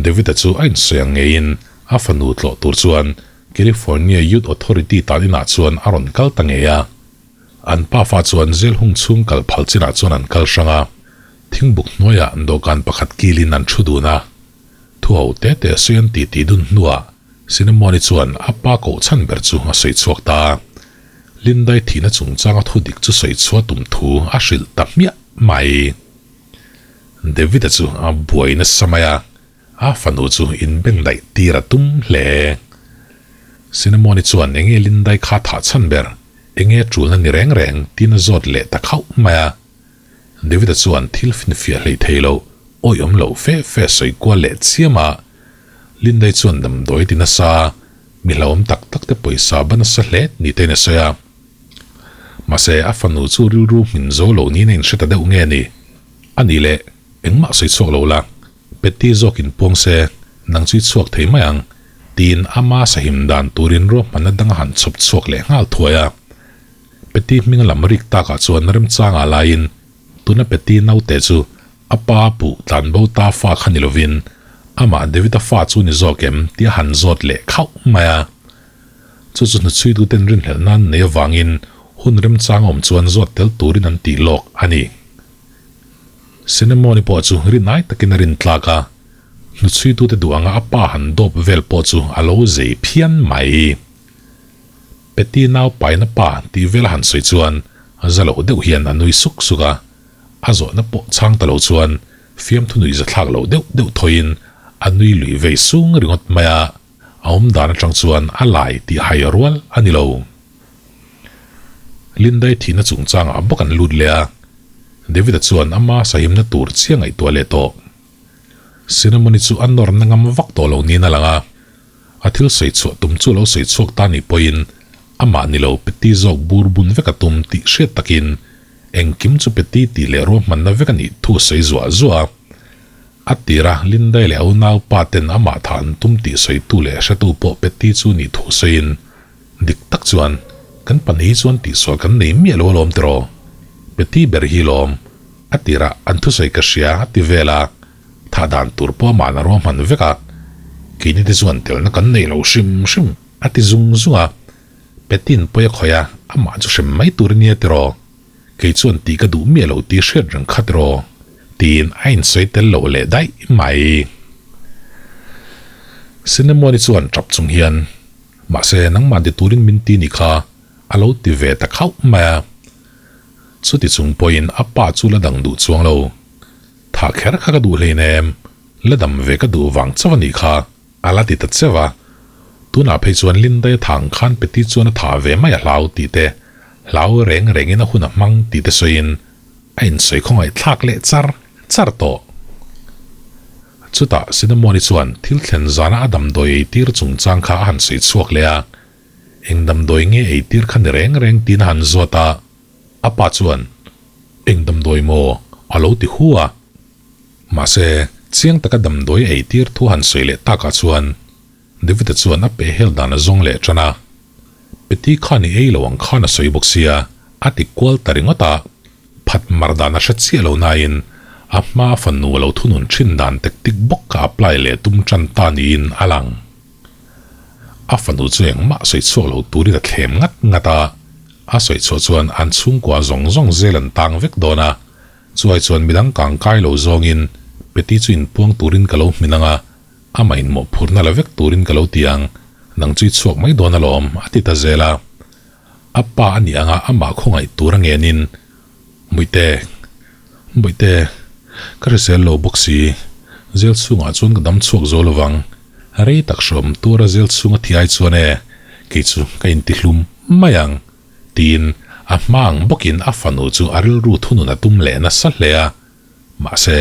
David-a chu a insawi ang ngeiin A fanu tlawh tur chuan California Youth Authority tan inah chuan a rawn kal ta ngei a. An pafa chuan jail hung chhung kal phal chinah chuan an kal hrang a, thingbuk hnuaiah dawhkan pakhat kilin an thu dun a. Thu ho te te sawi an titi dun hnuah Cinnamon-i chuan a pa koh chhan ber chu a sawi chhuak ta a. Lindai thihna chungchanga thu dik chu sawi chhuah tum thu a hrilh ta hmiah mai. David-a chu a buai nasa mai a. A fanu chu inbeng daih tir a tum hle. Cinnamon-i chuan enge Lindai kha thah chhan ber, enge tulna ni reng reng tiin a zawt leh ta khauh mai a. David-a chuan thil finfiah hlei thei lo, awih awm lo fe fe sawi kual leh chiam a. Lindai chuan damdawi ti nasa, mi hlauhawm tak tak te pawisa ba nasa hle ni tein a sawi a. Mahse, a fanu chu rilru hmin zo lo niin a inhre ta deuh nge ni? A nih leh, engmah sawi chhuak lo la. Petty zawkin puang se, nang chu i chhuak thei mai ang. Tiin ama sahim dan turin ruahmanna dang a han chhawp chhuak leh nghal thuai a. Peti hming lam rik takah chuan remchangah laiin tuna Peti naute chu a pa puh tlanbo ta fa kha ni lovin amah David-a fa chu ni zawk em tih a han zawt leh khauh mai a. Chu chu hnuchhuituten rinhlelh nan nei avangin hun remchang awm chuan zawt tel turin an tih lawk a ni. Cinnamon-i pawh chu rinai takin a rin tlak a, hnuchhuitute duh anga a pa han dawp vel pawh chu a lo zei phian mai. Peti nau paina pa tih vel a han sawi chuan za loh deuh hian a nui suk suk a, a zawhna pawh chhang ta lo chuan fiamthu nui za thlak loh deuh deuh thawiin a nui lui vei sung ringawt mai a, a awm dan atang chuan a lai tih hai rual a ni lo. Lindai thihna chungchangah bawk an lut leh a, David-a chuan ama sahimna tur chiah ngaihtuah leh tawh. Cinnamon-i chu a nawrna ngam vak tawh lo niin a lang a, a thil sawi chhuah tum chu lo sawi chhuak ta nih pawhin amah ni lo Peti zawk bur bun vek a tum tih hriat takin engkim chu Peti tih leh ruahmanna vek a nih thu a sawi zuah zuah a. A tira Lindai leh a unaupa ten amah thah an tum tih sawitu leh hretu pawh Peti chu nih thu sawiin Dik tak chuan, kan pahnih hi chuan tihsual kan nei miah lo alawm tiraw? Peti ber hi lawm, a tirah an thusawi ka hria a ti vel a, thah dan tur pawh amah na ruahman vek a, keini te chuan telna kan nei lo hrim hrim a ti zung zung a, Peti'n pawi a khawih a, amah chu hrem mai tur a nia tiraw? Kei chuan tih ka duh miah lo tih hriat reng kha tiraw? Tiin a insawi tel loh leh daih mai. Cinnamon-i chuan tap chung hian. Mahse, nangmah ti turin min ti ni kha a lo ti ve ta khauh mai a. Chuti chung pawhin a pa chu la dang duh chuang lo. Thah kher kha ka duh hlein em, la dam ve ka duh vang chauh a nih kha, a la ti ta cheuh a. Tunah phei chuan Lindai a thang khan Peti chuan a thah ve mai a hlau tih te, hlau reng rengin a hun a hmang tih te sawiin a insawi khawngaih thlak leh char char tawh. Chutah Cinnamon-i chuan thil thlen zana a damdawi eitir chungchang kha a han sawi chhuak leh a, Eng damdawi nge eitir kha ni reng reng tiin a han zawt a, a pa chuan, Eng damdawi maw? a lo ti hu a. Mahse, chiang taka damdawi eitir thu han sawi leh takah chuan David-a chuan a pehhel dan a zawng leh tan a, Peti khan i ei lo ang khan a sawi bawk sia, a ti kual ta ringawt a. Phat mar dan a hre chiah lo nain a hma fanu a lo thunun thin dan tactic bawk kha apply leh tum tan ta niin a lang. A fanu chu engmah sawi chhuak lo turin a thlem ngat ngat a, a sawi chhuah chuan an chhungkua zawng zawng zel an tang vek dawn a, chuai chuan midang kang kai lo zawngin Peti chu inpuang turin ka lo hmin ang a, amah inmawhphurhna la vek turin ka lo ti ang, nang chu i chhuak mai dawn alawm, a ti ta zel a. A pa a nih anga amah khawngaih tur a ngenin, Bawihte, Bawihte, ka hrisel lo bawk si, zel chhungah chuan ka dam chhuak zo lovang, rei tak hrawm tura zel chhunga thi ai chuan e, kei chu ka intihlum mai ang, tiin a hma ang bawkin a fanu chu a rilru thunun a tum leh nasa hle a. Mahse,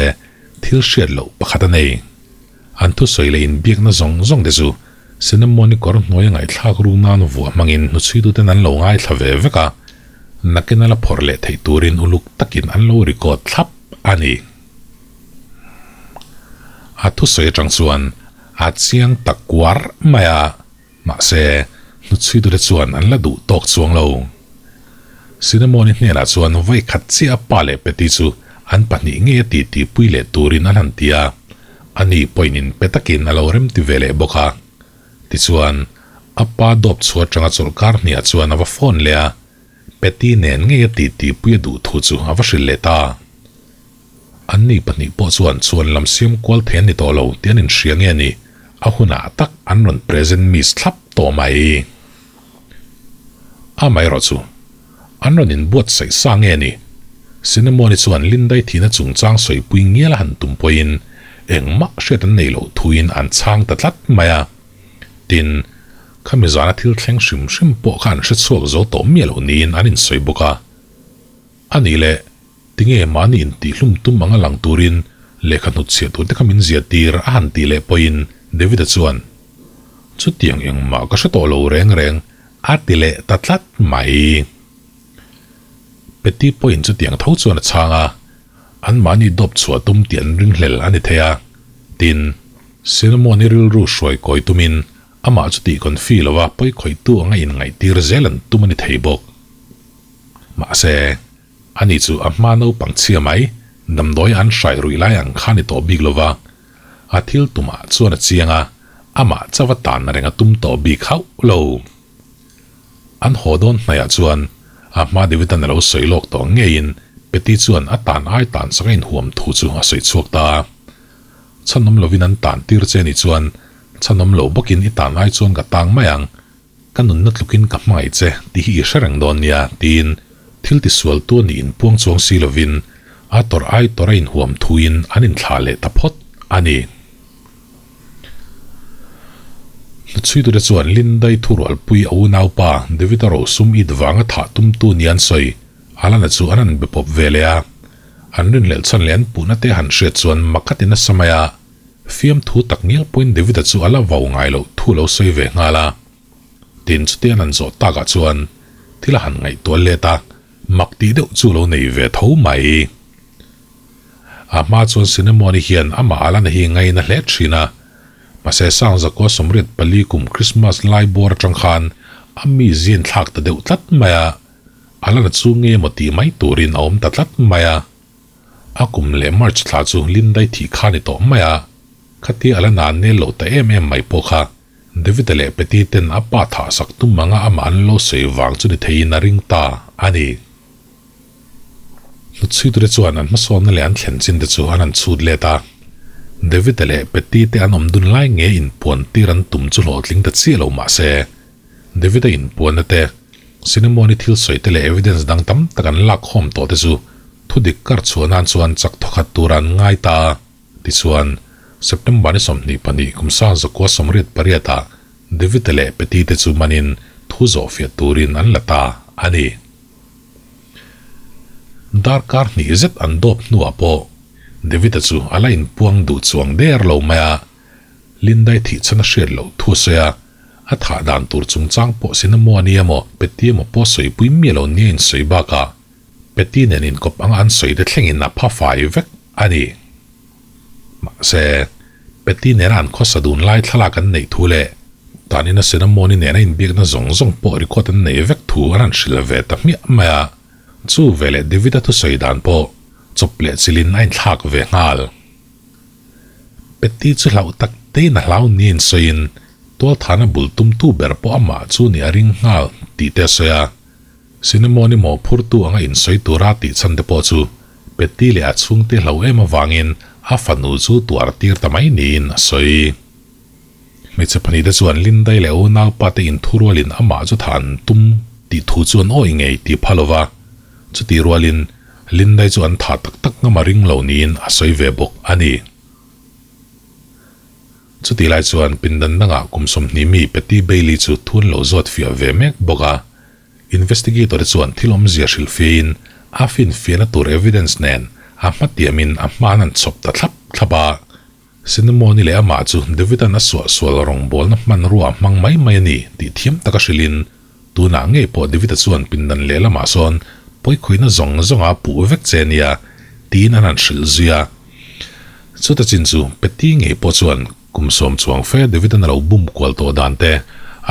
thil hriat loh pakhat a nei. An thusawi leh inbiakna zawng zawng te chu Cinnamon-i kawr hnuai a ngaihthlak ru nan vuah hmangin hnuchhuituten an lo ngaithla ve vek a, nakin a la phawrh leh theih turin uluk takin an lo record thlap a ni. A thusawi atang chuan a chiang ta kuar mai a. Mahse, hnuchhuitute chuan an la duh tawk chuang lo. Cinnamon-i hnenah chuan vawi khat chiah a pa leh Peti chu an pahnih ngei a titi pui leh turin an han ti a, ani pawhin inpe takin a lo remti ve leh bawk a. Tichuan, a pa dawp chhuah atanga chawlhkar hniah chuan a va phone leh a, Peti nen ngei a titi pui a duh thu chu a va hrilh leh ta. Anni pahnih pawh chuan chuan lam siam kual thei an ni tawh lo tih an inhria nge ni, a hunah tak an rawn present miss thlap tawh mai. Amaherawh chu, an rawn inbuatsaih sa nge ni? Cinnamon-i chuan Lindai thihna chungchang sawipui ngial a han tum pawhin engmah hriat an nei loh thuin an chhang ta tlat mai a. Tin, khami zana thil thleng hrim hrim pawh kha an hrechhuak zo tawh miah loh niin an insawi bawk a. A nih leh, tinge mahni intihhlum tum anga lang turin lehkha hnutchhiah turte kha min zia tir a han tih leh pawhin David-a chuan, Chutiang engmah ka hre tawh lo reng reng a ti leh ta tlat mai. Peti pawhin chutiang tho chuan a chhang a, anmahni dawp chhuah tum tih an ringhlel a ni thei a, tin, Cinnamon-i rilru hruai kawi tumin. Amah chu tih confi lova pawi khawihtu anga inngaihtir zel an tum a ni thei bawk. Mahse, ani chu a hma naupang chhia mai, damdawi an hrai ruih lai ang kha ni tawh bik lova, a thil tumah chuan a chiang a, amah chauh a tan reng a tum tawh bik hauh lo. An haw dawn hnaihah chuan a hma David-a'n a lo sawi lawk tawh ngeiin Petty chuan a tan ai tan sak a inhuam thu chu a sawi chhuak ta a. Chhanawm lovin an tan tir che nih chuan chhanawm lo bawkin i tan ai chuan ka tang mai ang, ka nunna tlukin ka hmangaih che tih hi i hre reng dawn nia tiin thil tisualtu a nih inpuang chuang si lovin a tawrh ai tawrh a inhuam thuin an inthlah leh ta phawt a ni. Hnuchhuitute chuan Lindai thurualpui a unaupa David-a rosum it vanga thah tumtu nia an sawi. Alana chu an han be pawp ve leh a, an rinhlelh chhan leh an puhna te han hriat chuan mak a ti nasa mai a, fiamthu tak ngial pawhin David-a chu a la vau ngai loh thu lo sawi ve nghal a. Tin, chutia an han zawh takah chuan thil a han ngaihtuah let a, mak tih deuh chu lo nei ve tho mai. A hma chuan Cinnamon-i hian amah Alana hi ngaina hle thin a, mahse Sangzakua 84 kum Christmas lai bawr atang khan a mizia inthlak ta deuh tlat mai a, A la na chu nge maw tih mai turin a awm ta tlat mai a. A kum leh March thla chu Lindai thih kha ni tawh mai a. Khatia a la na nel lo ta em em mai pawh kha David-a leh Peti ten a pa thah sak tum anga amah an lo sawi vang chu ni theiin a ring ta a ni. Hnuchhuitute chuan an hmasawnna leh an thlen chin te chu an han chhut let a. David-a leh Peti te an awm dun lai nge inpuan tir an tum chu hlawhtling ta chiah lo mah se, David-a inpuanna te, Cinnamon-i thil sawi te leh evidence dang tam tak an lak khawm tawh te chu thudik kar chhuah nan chuan chak thawkhat tur an ngai ta a. Tichuan, September ni 22 kum 1988 ah David-a leh Patty te chu manin thu zawhfiah turin an la ta a ni. Darkar hnih zet an dawp hnuah pawh David-a chu a la inpuang duh chuang der lo mai a, Lindai thih chhan a hriat loh thu a sawi a. A thah dan tur chungchang pawh Cinnamon a ni emaw, Patty emaw pawh sawipui miah lo nia insawi bakah Patty nen inkawp anga an sawi te thlengin a pha fai vek a ni. Mahse, Patty nena an khawsa dun lai thlalak an neih thu leh tanina Cinnamon-i nena inbiakna zawng zawng pawh record an nei vek thu an han hrilh ve ta hmiah mai a, chu veleh David-a thusawi dan pawh chawp leh chilhin a inthlak ve nghal. Patty chu hlauh tak tein a hlau niin sawiin tualthana bul tumtu ber pawh amah chu nih a ring nghal tih te a sawi a. Cinnamon-i mawhphurtu anga insawi tura tih chhan te pawh chu Patty leh a chhungte hlau em avangin a fanu chu tuar tir ta mai niin a sawi. Hmeichhe pahnih te chuan Lindai leh a unaupa te inthurualin amah chu thah an tum tih thu chu an awih ngei tih pha lova, chutih rualin Lindai chu an thah tak tak ngam a ring lo niin a sawi ve bawk a ni. Chutih lai chuan pindan dangah kum 20 mi Patty Bailey chu thun lo zawt fiah ve mek bawk a. Investigator te chuan thil awmzia hrilh fiahin a finfiahna tur evidence nen a hmatiamin a hmaan an chhawp ta thlap thlap a. Cinnamon-i leh amah chu David-a'n a suahsual rawngbawlna hmanrua a hmang mai mai a ni tih thiam taka hrilhin, tunah ngei pawh David-a chuan pindan lehlamah sawn pawikhawihna zawng zawnga puh vek che nia tiin an han hrilh zui a. Chuta chin chu Patty ngei pawh chuan kum sawm chuang fe David-a'n a lo bum kual tawh dan te,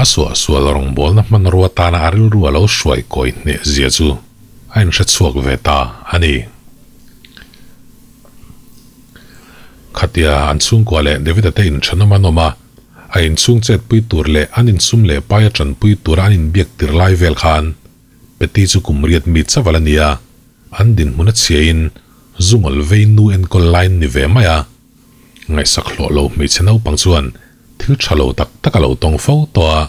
a suahsual rawngbawlna hmanrua tana a rilru a lo hruai kawi hneh zia chu a inhre chhuak ve ta a ni. Khatia an chhungkua leh David-a te inthenawm an awm a, a inchhung chetpui tur leh an insum leh paia tanpui tura an inbiak tir lai vel khan Patty chu kum riat mi chaval a ni a, an dinhmun a chhiain zungawl vei nu enkawl lai an ni ve mai a. Ngaihsak hlawh lo hmeichhe naupang chuan thil tha lo tak tak a lo tawng fo tawh a,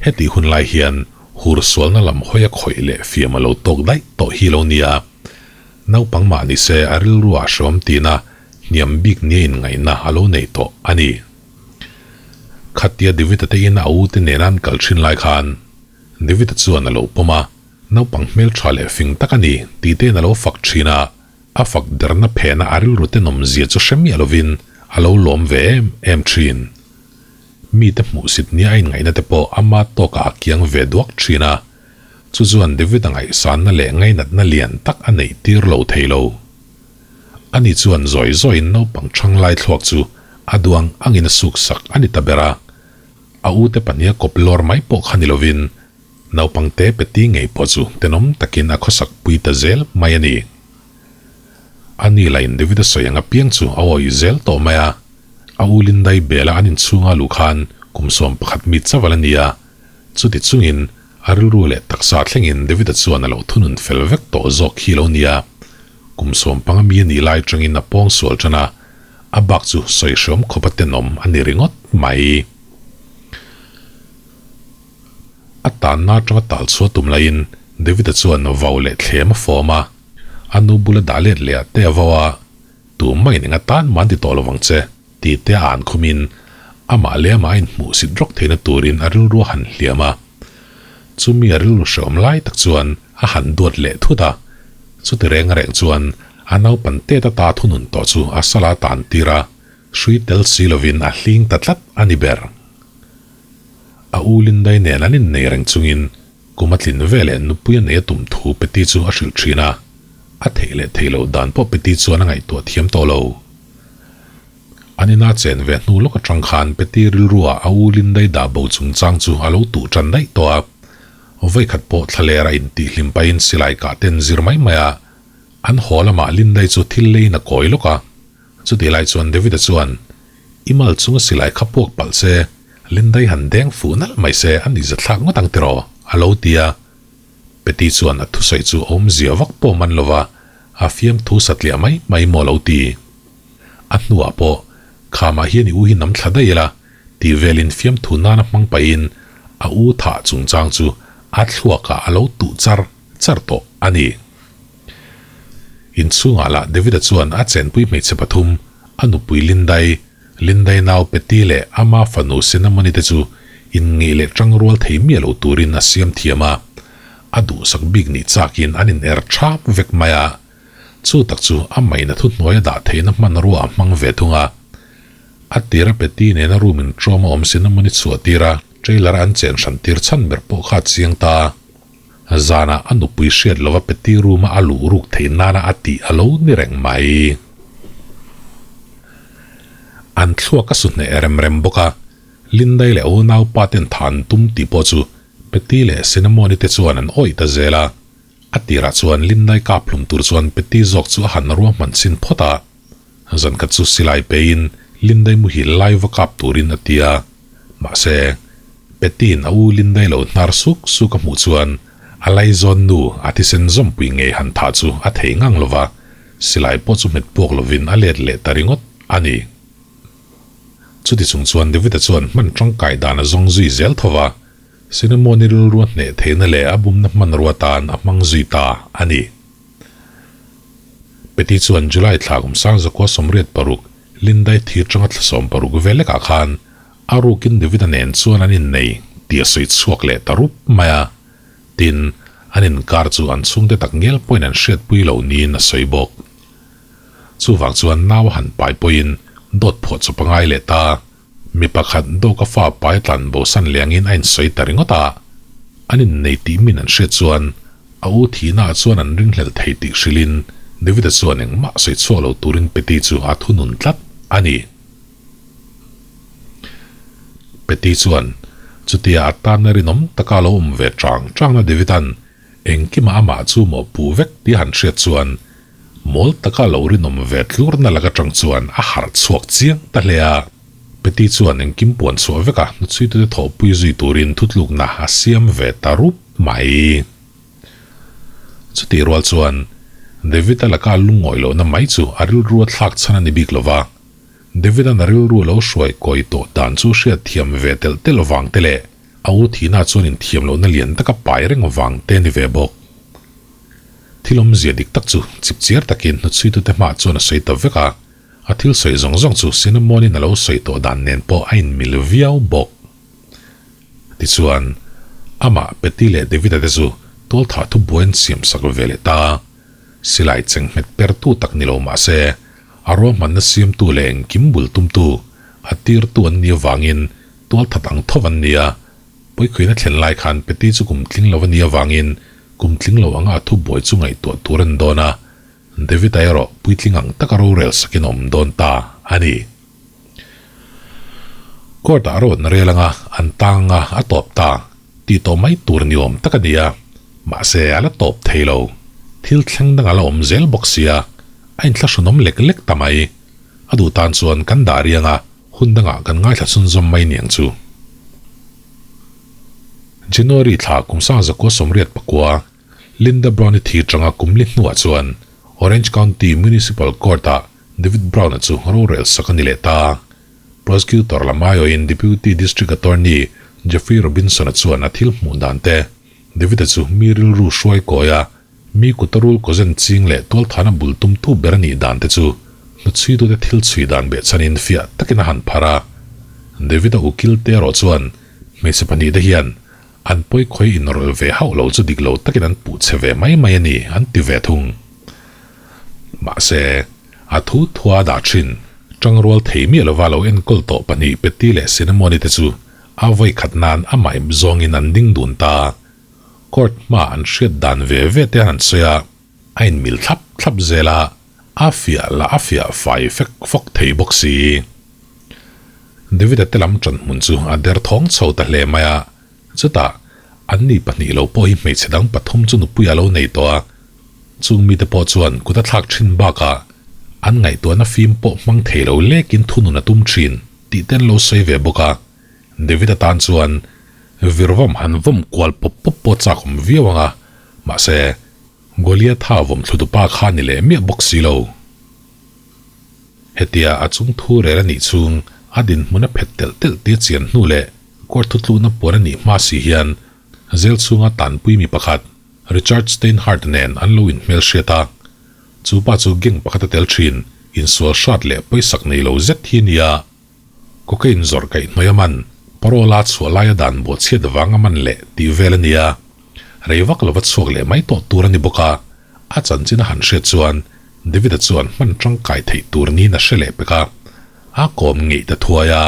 hetih hun lai hian hur sualna lam hawi a khawih leh fiam a lo tawk daih tawh hi lo nia. Naupang mah ni se a rilru ah hreawm tina hniam bik nia inngaihna a lo nei tawh a ni. Khatia David-a te in a u te nena an kal thin lai khan David-a chuan a lo pawm a, naupang hmeltha leh fing tak a ni tih tein a lo fak thin a, a fak derna phena a rilru tenawm zia chu hre miah lovin a lo lawm ve em em thin. Mite hmuhsit nia a inngaihna te pawh ama tawkah a kiang ve duak thin a, Chu chuan David-a ngaihsanna leh ngainatna lian tak a neih tir lo thei lo. Ani chuan zawi zawiin naupang ṭhang lai thluak chu a duang angin a suksak a ni ta ber a. A ute pahniha kawp lawr mai pawh kha ni lovin naupang te Peti ngei pawh chu tenawm takin a khawsak pui ta zel mai a ni. A ni lain David-a sawi ang apiang chu a awih zel tawh mai a, a u Lindai bela an inchhunga luh khan kum 11 mi chaval a ni a, chuti chungin a rilru leh taksa thlengin David-a chuan a lo thunun fel vek tawh zawk hi lo nia. Kum 15 mi a nih lai atangin a pawng sual tan a, a bak chu sawi hreawm khawp a tenawm a ni ringawt mai. A tanna atanga tal chhuah tum laiin David-a chuan vau leh thlem a fawm a, a nu bula dah let leh ah te a vau a, Tumah-in eng atan mah an ti tawh lovang che, tih te a an khumin amah leh amah a inhmuh sit rawk theihna turin a rilru a han hliam a. Chumi a rilru hrehawm lai tak chuan a han duat leh thut a, chuti reng reng chuan a naupan tet ata thunun tawh chu a sala tan tir a, hrui tel si lovin a hling ta tlat a ni ber. A u Lindai nen an innei reng chungin kum a tlin veleh nupui a nei a tum thu Peti chu a hrilh thin a, a theih leh theih loh dan pawh Peti chuan a ngaihtuah thiam tawh lo. An ina chen ve hnu lawk atang khan Peti rilruah a u Lindai dah bo chungchang chu a lo tuh tan daih tawh a, vawikhat pawh thlaler a intihhlim pahin silai kah ten zir mai mai a, an haw lamah Lindai chu thil leiin a kawi lawk a. Chutih lai chuan David-a chuan, I mal chunga silai kha puak palh se, Lindai han deng fuh nalh mai se a ni zathlak ngawt ang tiraw? a lo ti a. Peti chuan a thusawi chu awmzia vak pawh man lova a fiamthu satliah mai mai maw lo ti. A hnuah pawh, Khamah hian i u hi nam thla daih ila, tih velin fiamthu nana hmang pahin a u thah chungchang chu a thluakah a lo tuh char char tawh a ni. Inchhungah lah David-a chuan a chenpui hmeichhe pathum, a nupui Lindai, Lindai nau Peti leh ama fanu Cinnamon-i te chu inngeih leh tangrual thei miah lo turin a siam thiam a, a duhsak bik nih chakin an in er thap vek mai a. Chu tak chu a maina thuhnuai a dah theihna hmanrua a hmang ve thung a. A tira Peti nena room in ṭawm a awm Cinnamon-i chhuah tir a, trailer a an chen hran tir chhan ber pawh kha a chiang ta. Zanah a nupui hriat lova Peti room-a a luh ruk theih nana a tih a lo ni reng mai. An thluak a su hneh rem rem bawk a, Lindai leh unaupa ten tha an tum tih pawh chu Peti leh Cinnamon-i te chuan an awih ta zel a. A tirah chuan Lindai kap hlum tur chuan Peti zawk chu a han ruahman chhin phawt a. Zan khat chu silai pein Lindai muhil lai va kap turin a ti a. Mahse, Peti'n a u Lindai lo hnar suk suk a hmuh chuan a laizawn nu a thisen zawmpui ngei han thah chu a thei ngang lo va, silai pawh chu hmet puak lovin a let leh ta ringawt a ni. Chuti chung chuan David-a chuan hman tangkai dan a zawng zui zel tho va, Cinnamon-i rilru a hneh theihna leh a bumna hmanrua tan a hmang zui ta a ni. Peti chuan July thla kum 1986 Lindai thir tanga thla 60 vel lekah khan a rukin David-a nen chuan an innei tih a sawi chhuak leh ta rup mai a. Tin, an inkar chu an chhungte tak ngial pawhin an hriatpui lo niin a sawi bawk. Chuvang chuan nau a han pai pawhin dawt phuah chawp a ngai leh ta. Mi pakhat dawk a fa pai tlan bosan lengin a insawi ta ringawt a, an innei tih min an hriat chuan a u thihna ah chuan an ringhlelh thei tih hrilhin David-a chuan engmah sawi chhuak lo turin Peti chu a thunun tlat a ni. Peti chuan chutia a tanna rinawm taka lo awm ve chang changna David-a'n engkimah amah chu maw puh vek tih a han hriat chuan Mawl taka lo rinawm ve tlurna lak atang chuan a harh chhuak chiang ta hle a. Peti chuan engkim puan chhuah veka hnuchhuitute thawhpui zui turin thutlukna a siam ve ta rup mai. Chutih rual chuan David-a laka lungngawi lohna mai chu a rilru a thlak chhan a ni bik lova. David-a'n a rilru a lo hruai kawi tawh dan chu hriat thiam ve telh telh vang te leh a u thihna chuan inthiam lohna lian taka pai reng vang te a ni ve bawk. Thil awmzia dik tak chu chipchiar takin hnuchhuitute hmaah chuan a sawi ta vek a, a thil sawi zawng zawng chu Cinnamon-in a lo sawi tawh dan nen pawh a inmil viau bawk. Tichuan, amah Peti leh David-a te chu tualthah thubuai an siam sak ve leh ta. Silai chengnghet pertu tak ni lo mah se, a ruahmanna siamtu leh engkim bul tumtu, a tirtu an nih avangin tualthat ang tho an ni a, Pawikhawina thlen lai khan Peti chu kum tling lo a nih avangin kum tling lo anga a thubuai chu ngaihtuah tur an dawn a, David-a erawh puitling ang taka rorel sakin a awm dawn ta a ni. Court-ah rawt rel anga an tang anga a tawp ta tih tawh mai tur ni awm tak a ni a, mahse a la tawp thei lo. Thil thleng dang a la awm zel bawk sia, a inthlahrunawm lek lek ta mai. A duh tan chuan kan dah riang a, hun dangah kan ngaithla chhunzawm mai niang chu. January thla kum sangzakua 84, Linda Brown-i thi tanga kum li hnuah chuan Orange County Municipal Court-ah David Brown-a chu rorel sak a ni leh ta. Prosecutor lam aiawhin Deputy District Attorney Jeffrey Robinson-a chuan a thil hmuh dan te, David-a chu mi rilru hruai kawi a, mi kuta rul kawzen ching leh tualthana bul tumtu ber a nih dan te chu hnuchhuitute thil chhui dan behchhanin fiah takin a han phar a. David-a ukil te erawh chuan hmeichhe pahnihte hian an pawikhawi inrawlh ve hauh lo chu dik lo takin an puh che ve mai mai a ni an ti ve thung. Mahse, a thu thua dah thin, tangrual thei miah lova lo enkawl tawh pahnih Petty leh Cinnamon-i te chu a vawi khat nan amah ip zawngin an ding dun ta. Court hma an hriat dan ve ve te an han sawi a, a inmil thlap thlap zel a, a fiah lah a fiah fai fek fawk thei bawk si. David-a te lam ṭan hmun chu a derthawng chho ta hle mai a, chutah anni pahnih lo pawh hi hmeichhe dang pathum chu nupui a lo nei tawh a, Chung mite pawh chuan kut a thlak thin bakah an ngaihtuahna fim pawh hmang thei lo lekin thunun a tum thin tih te an lo sawi ve bawk a. David atan chuan virvawm han vawm kual pawp pawp pawh chak awm viau ang a, mahse Goliatha vawm thlutupa kha ni leh miah bawk si lo. Hetia a chung thu rel a nih chhung a dinhmun a phet telh telh tia chian hnu leh court thutlukna puan a nih hma si hian Zel chhunga tanpui mi pakhat Richard Steinhardt nen an lo inhmelhriat a, chu pa chu gang pakhat a tel thin, insual hrat leh pawisak nei lo zet hi a nia. Cocaine zawrh kaih hnuai a man, parole a chhuah laia dan bawhchhiat vang a man leh tih vel a nia. Rei vak lova chhuak leh mai tawh tur a ni bawk a, a chanchin a han hriat chuan David-a chuan hman tangkai theih tur niin a hre leh pek a, a kawm ngeih ta thuai a,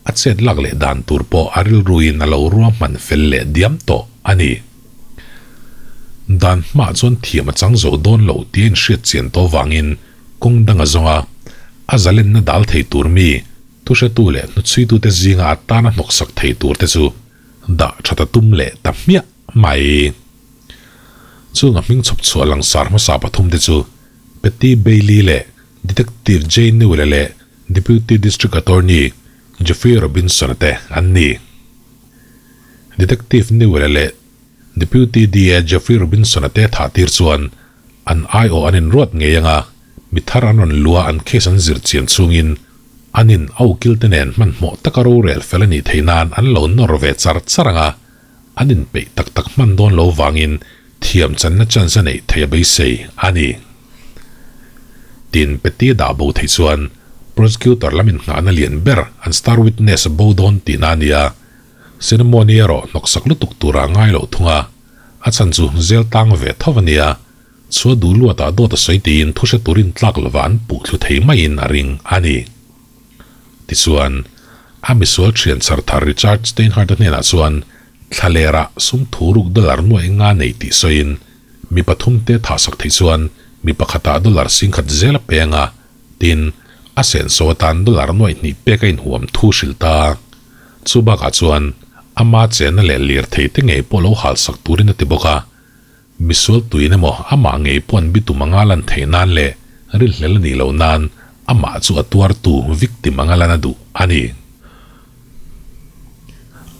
a chet lak leh dan tur pawh a rilruin a lo ruahman fel leh diam tawh a ni. Dan hmaah chuan thiam a chang zo dawn lo tih a inhriat chian tawh vangin kawng dang a zawng a, a zalenna dal thei tur mi, thuhretu leh hnuchhuitute zinga a tana hnawksak thei tur te chu dah that a tum leh ta hmiah mai. Chung a hming chhawp chhuah langsar hmasa pathum te chu Patty Bailey leh Detective Jay Newell-a leh Deputy District Attorney Jeffrey Robinson-a te an ni. Detective Newell-a leh Deputy DA Jeffrey Robinson-a te thah tir chuan an aiawh an inruat ngei ang a, mi thar an rawn luh a an case an zir chian chungin an in a ukil te nen hmanhmawh taka rorel fel a nih theih nan an lo nawr ve char char ang a, an inpeih tak tak hman dawn lo vangin thiam channa chance a neih theih a beisei a ni. Tin, Petty a dah bo theih chuan prosecutor lam inngahna lian ber an star witness a bo dawn tihna a ni a, Cinnamon-i erawh hnawksak lutuk tura a ngai loh thung a, a chhan chu zel tang ve tho a nia, chua duh luatah dawt a sawi tiin thu hre turin tlak lova an puh thlu thei maiin a ring a ni. Tichuan, a misual thian chhar thar Richard Steinhardt-a hnenah chuan thlalera sum thu ruk dollar nuaih nga nei tih sawiin mi pathum te thahsak theih chuan mi pakhatah dollar singkhat zel a peng a, tin, a senso atan dollar nuaih hnih pek a inhuam thu hrilh ta. Chu bakah chuan ama chenna leh lirthei te ngei pawh lo halsak turin a ti bawk a. Misual tuin emaw amah ngei pawh an bitum anga lan theih nan leh rilhlel a nih loh nan amah chu a tuartu victim anga lan a duh a ni.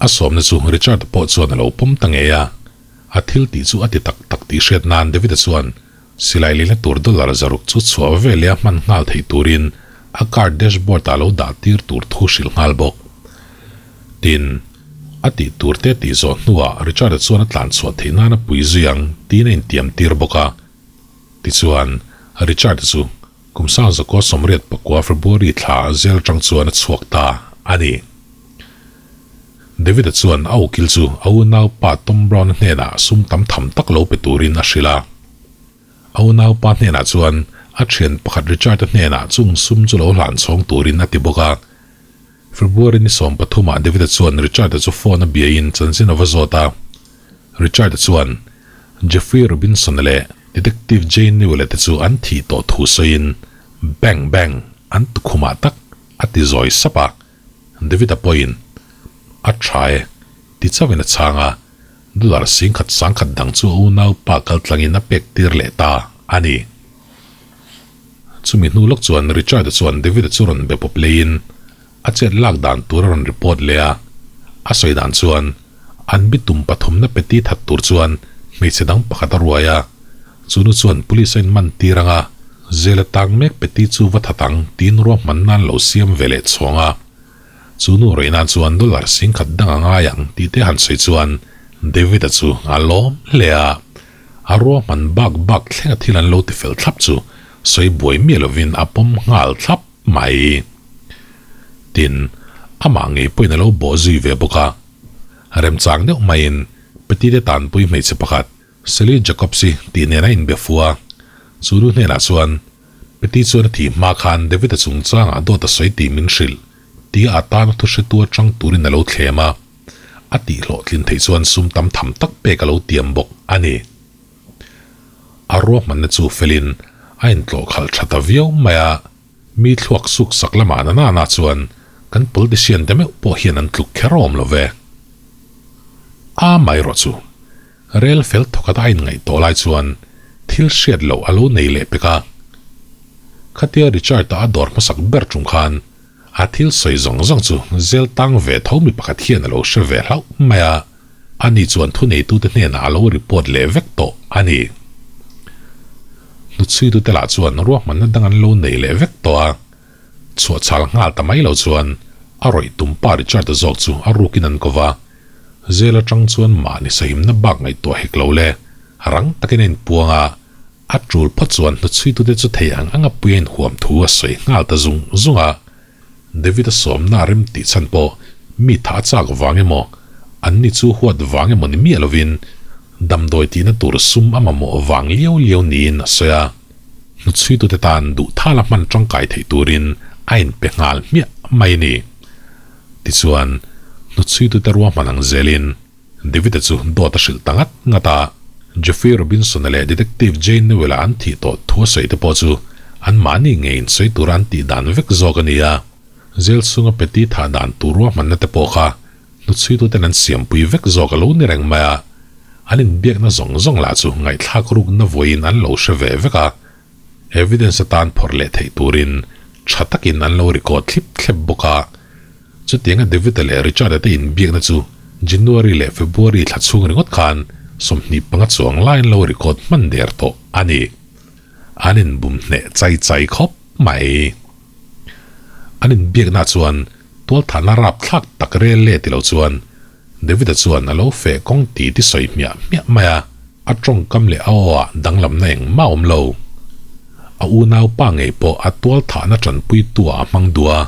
A sawmna chu Richard-a pawh chuan a lo pawm ta ngei a, a thil tih chu a ti tak tak tih hriat nan David-a chuan silai lehna tur dollar zaruk chu chhuah veleh a hman nghal theih turin a car dashboard-ah a lo dah tir tur thu hrilh nghal bawk. Tin, a tih tur te tih zawh hnuah Richard-a chuan a tlan chhuah theih nan a pui zui ang tiin a intiam tir bawk a. Tichuan, Richard-a chu kum sang zakua 84 February thla zel atang chuan a chhuak ta a ni. David-a chuan a ukil chu a unaupa Tom Brown-a hnenah sum tam tham tak lo pe turin a hrilh a. A unaupa hnenah chuan a thian pakhat Richard-a hnenah chung sum chu lo hlan chhawng turin a ti bawk a. February ni 13 ah David-a chuan Richard-a chu phone a biain chanchin a va zawt a. Richard-a chuan Jeffrey Robinson-a leh Detective Jane Newell-a te chu an thih tawh thu sawiin, Bang bang! An tukhumah tak! a ti zawi sap a. David-a pawhin, A tha e, ti chauhin a chhang a, dollar singkhat sangkhat dang chu a unaupa kaltlangin a pek tir leh ta a ni. Chumi hnu lawk chuan Richard-a chuan David-a chu rawn be pawp leiin a chet lak dan tur a rawn report leh a, a sawi dan chuan an bitum pathumna peti that tur chuan hmeichhe dang pakhat a ruai a, chu nu chuan police a inman tir ang a, zel a tang mek peti chu va that ang tiin ruahman nan lo siam ve leh chhawng a, chu nu rawih nan chuan dollar singkhat dang a ngai ang tih te han sawi chuan David-a chu a lawm hle a. A ruahman bak bak thlenga thil an lo ti fel thlap chu sawi buai miah lovin a pawm nghal thlap mai. Tin, amah ngei pawhin a lo bawh zui ve bawk a. Remchang deuh maiin Petite tanpui hmeichhe pakhat Sally Jacobs-i tih nen a inbe fu a. Chu nu hnenah chuan, Peti chuan a thih hma khan David-a chungchangah dawt a sawi tih min hrilh, tia a tana thu hretu atang turin a lo thlem a. A tih hlawhtlin theih chuan sum tam tham tak pek a lo tiam bawk a ni. A ruahmanna chu felin a intlawh khalh tha ta viau mai a, mi thluak suk sak lamah na nana chuan kan politician te meuh pawh hian an tluk kher awm lo ve. A mai rawh chu rel fel thawkhat a inngaih tawh lai chuan thil hriat loh a lo nei leh pek a. Khatia Richard-a a dawr hmasak ber tum khan A thil sawi zawng zawng chu zel tang ve tho mi pakhat hian a lo hre ve hlauh mai a, ani chuan thuneitute hnenah a lo report leh vek tawh a ni. Hnuchhuitute lah chuan ruahmanna dang an lo nei leh vek tawh a, chhuahchhal nghal ta mai lo chuan a rawih tum pa Richard-a zawk chu a rukin an ko va, zel atang chuan mahni sahimna bak ngaihtuah hek lo le, rang takin a inpuang a, A tul phawt chuan hnuchhuitute chu thei ang anga pui a inhuam thu a sawi nghal ta zung zung a. David-a sawmna a rem tih chhan pawh mi tha a chak vang emaw, anni chu huat vang emaw ni miah lovin damdawi tihna tur sum a mamawh vang liau liau niin a sawi a. Hnuchhuitute tan duh thala hman tangkai theih turin a inpe nghal hmiah mai a ni. Tichuan, hnuchhuitute ruahman ang zelin, David-a chu dawt a hrilh ta ngat ngat a, Jeffrey Robinson-a leh Detective Jane Newell-a an thih tawh thu a sawi te pawh chu anmahni ngeiin sawi tura an tih dan vek zawk a ni a. Jail chhunga Patty thah dan tur ruahmanna te pawh kha hnuchhuituten an siampui vek zawk a lo ni reng mai a, an inbiakna zawng zawng lah chu ngaihthlak rukna vawiin an lo hre ve vek a, evidence atan phawrh leh theih turin tha takin an lo record thlip thlep bawk a. Chutianga David-a leh Richard-a te inbiakna chu January leh February thla chhung ringawt khan 25 chuang lai an lo record hman der tawh a ni. An inbum hneh chai chai khawp mai. An inbiakna chuan tualthahna rapthlak tak rel le ti lo chuan David-a chuan a lo feh kawng ti ti sawi hmiah hmiah mai a, a tawngkam leh a aw ah danglamna engmah a awm lo. A unaupa ngei pawh a tualthahna tanpuitu ah a hmang duh a,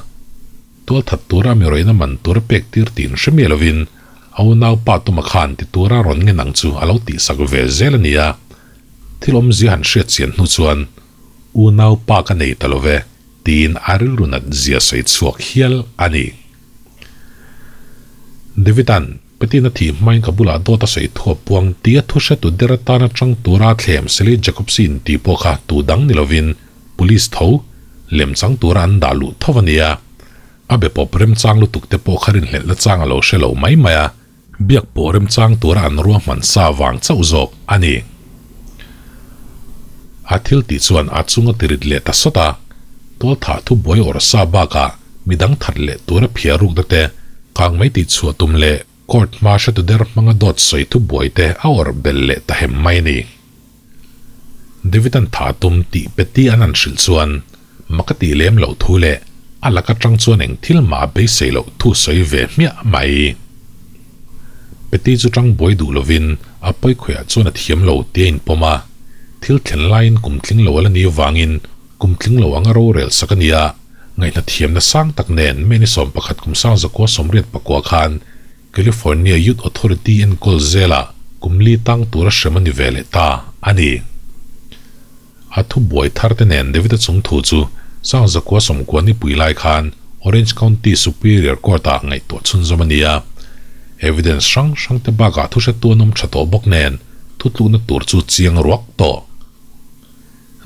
tualthat tura mi rawihna man tura pek tir tiin hre miah lovin a unaupa tuma khan ti tura rawn ngen ang chu a lo tihsak ve zel a ni a. Thil awmzia han hriat chian hnu chuan, Unaupa ka nei ta lo ve, tiin a rilru nat zia sawi chhuak hial a ni. David-a'n Petina thih hmain ka bulah dawt a sawi thuap puang tia thu hretu der atana chang tura thlem Sally Jacobs-i inti pawh kha tu dang ni lovin Police tho lem chang tura an dah luh tho a nia. A be pawp remchang lutuk te pawh kha rinhlelhna chang a lo hre lo mai mai a, biak pawh remchang tura an ruahman sa vang chauh zawk a ni. A thil tih chuan a chung a tirit leh ta sawt a, tualthah thu buai awrh sa bakah midang that leh tura phiar rukna te, kang mai tih chhuah tum leh court hma hretu der hmanga dawt sawi thu buai te a awrh belh leh ta hem mai a ni. David-a'n tha tum tih Patty an an hrilh chuan mak a tih lem loh thu leh a lak atang chuan eng thil mah a beisei loh thu sawi ve hmiah mai. Patty chu tang buai duh lovin a pawikhawiah chuan a thiam lo tih a inpawm a, thil thlen laiin kum tling lo a la ni vangin kum tling lo anga rorel sak a ni a, ngaihna thiamna sang tak nen May ni 11 kum 1989 khan California Youth Authority enkawl zela kum li tang tura hrem a ni ve leh ta a ni. A thu buai thar te nen David-a chung thu chu 1990 nipui lai khan Orange County Superior Court-ah ngaihtuah chhunzawm a ni a. Evidence hrang hrang te bakah thu hretu an awm tha tawh bawk nen thutlukna tur chu chiang ruak tawh.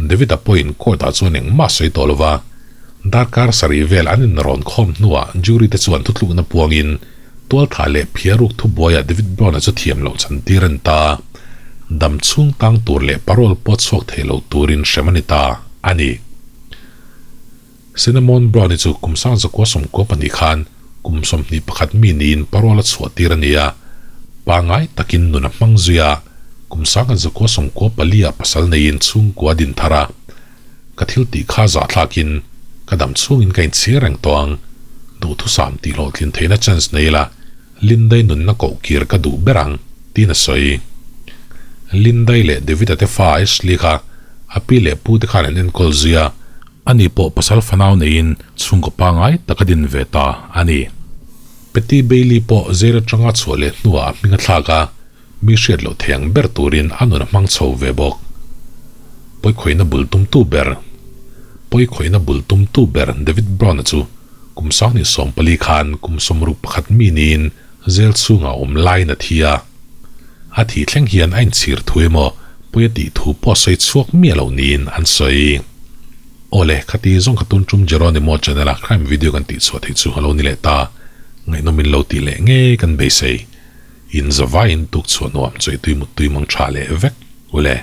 David-a pawhin court-ah chuan engmah sawi tawh lo va. Darkar sarih vel an inrawn khawm hnuah jury te chuan thutlukna puangin tualthah leh phiaruk thubuaiah David Brown-a chu thiam loh chantir a ni ta. Dam chhung tang tur leh parole pawh chhuak thei lo turin hrem a ni ta a ni. Cinnamon Brown-i chu kum sangzakua 92 khan kum 21 mi niin parole a chhuah tir a ni a, pangngai takin nun a hmang zui a, kum sangzakua 94 ah pasal neiin chhungkua a din thar a. Ka thil tih kha zahthlakin ka dam chhungin ka inchhir reng tawh ang. Duhthusam tih hlawhtlin theihna chance nei ila, Lindai nunna koh kir ka duh ber ang, tiin a sawi. Lindai leh David-a te fa Ashley kha a pi leh pu te khan an enkawl zui a, ani pawh pasal fanau neiin chhungkaw pangngai tak a din ve ta a ni. Patty Bailey pawh jail atanga chhuah leh hnuah a hming a thlak a, Mi hriat loh thei ang ber turin a nun a hmang chho ve bawk. Pawikhawihna bul tumtu ber Pawikhawihna bul tumtu ber David Brown-a chu kum 2014 khan kum 61 mi niin jail chhungah awm laiin a thi a. A thih thleng hian a inchhir thu emaw pawi a tih thu pawh sawi chhuak miah loh niin an sawi. Awle, khati zawng kha tun tum Jeronimo channel-a crime video kan tihchhuah theih chu a lo ni leh ta. Ngaihnawmin lo tih leh ngei kan beisei. In zavaiin tuk chhuah nuam chawi tui mut tui mang tha leh vek ule.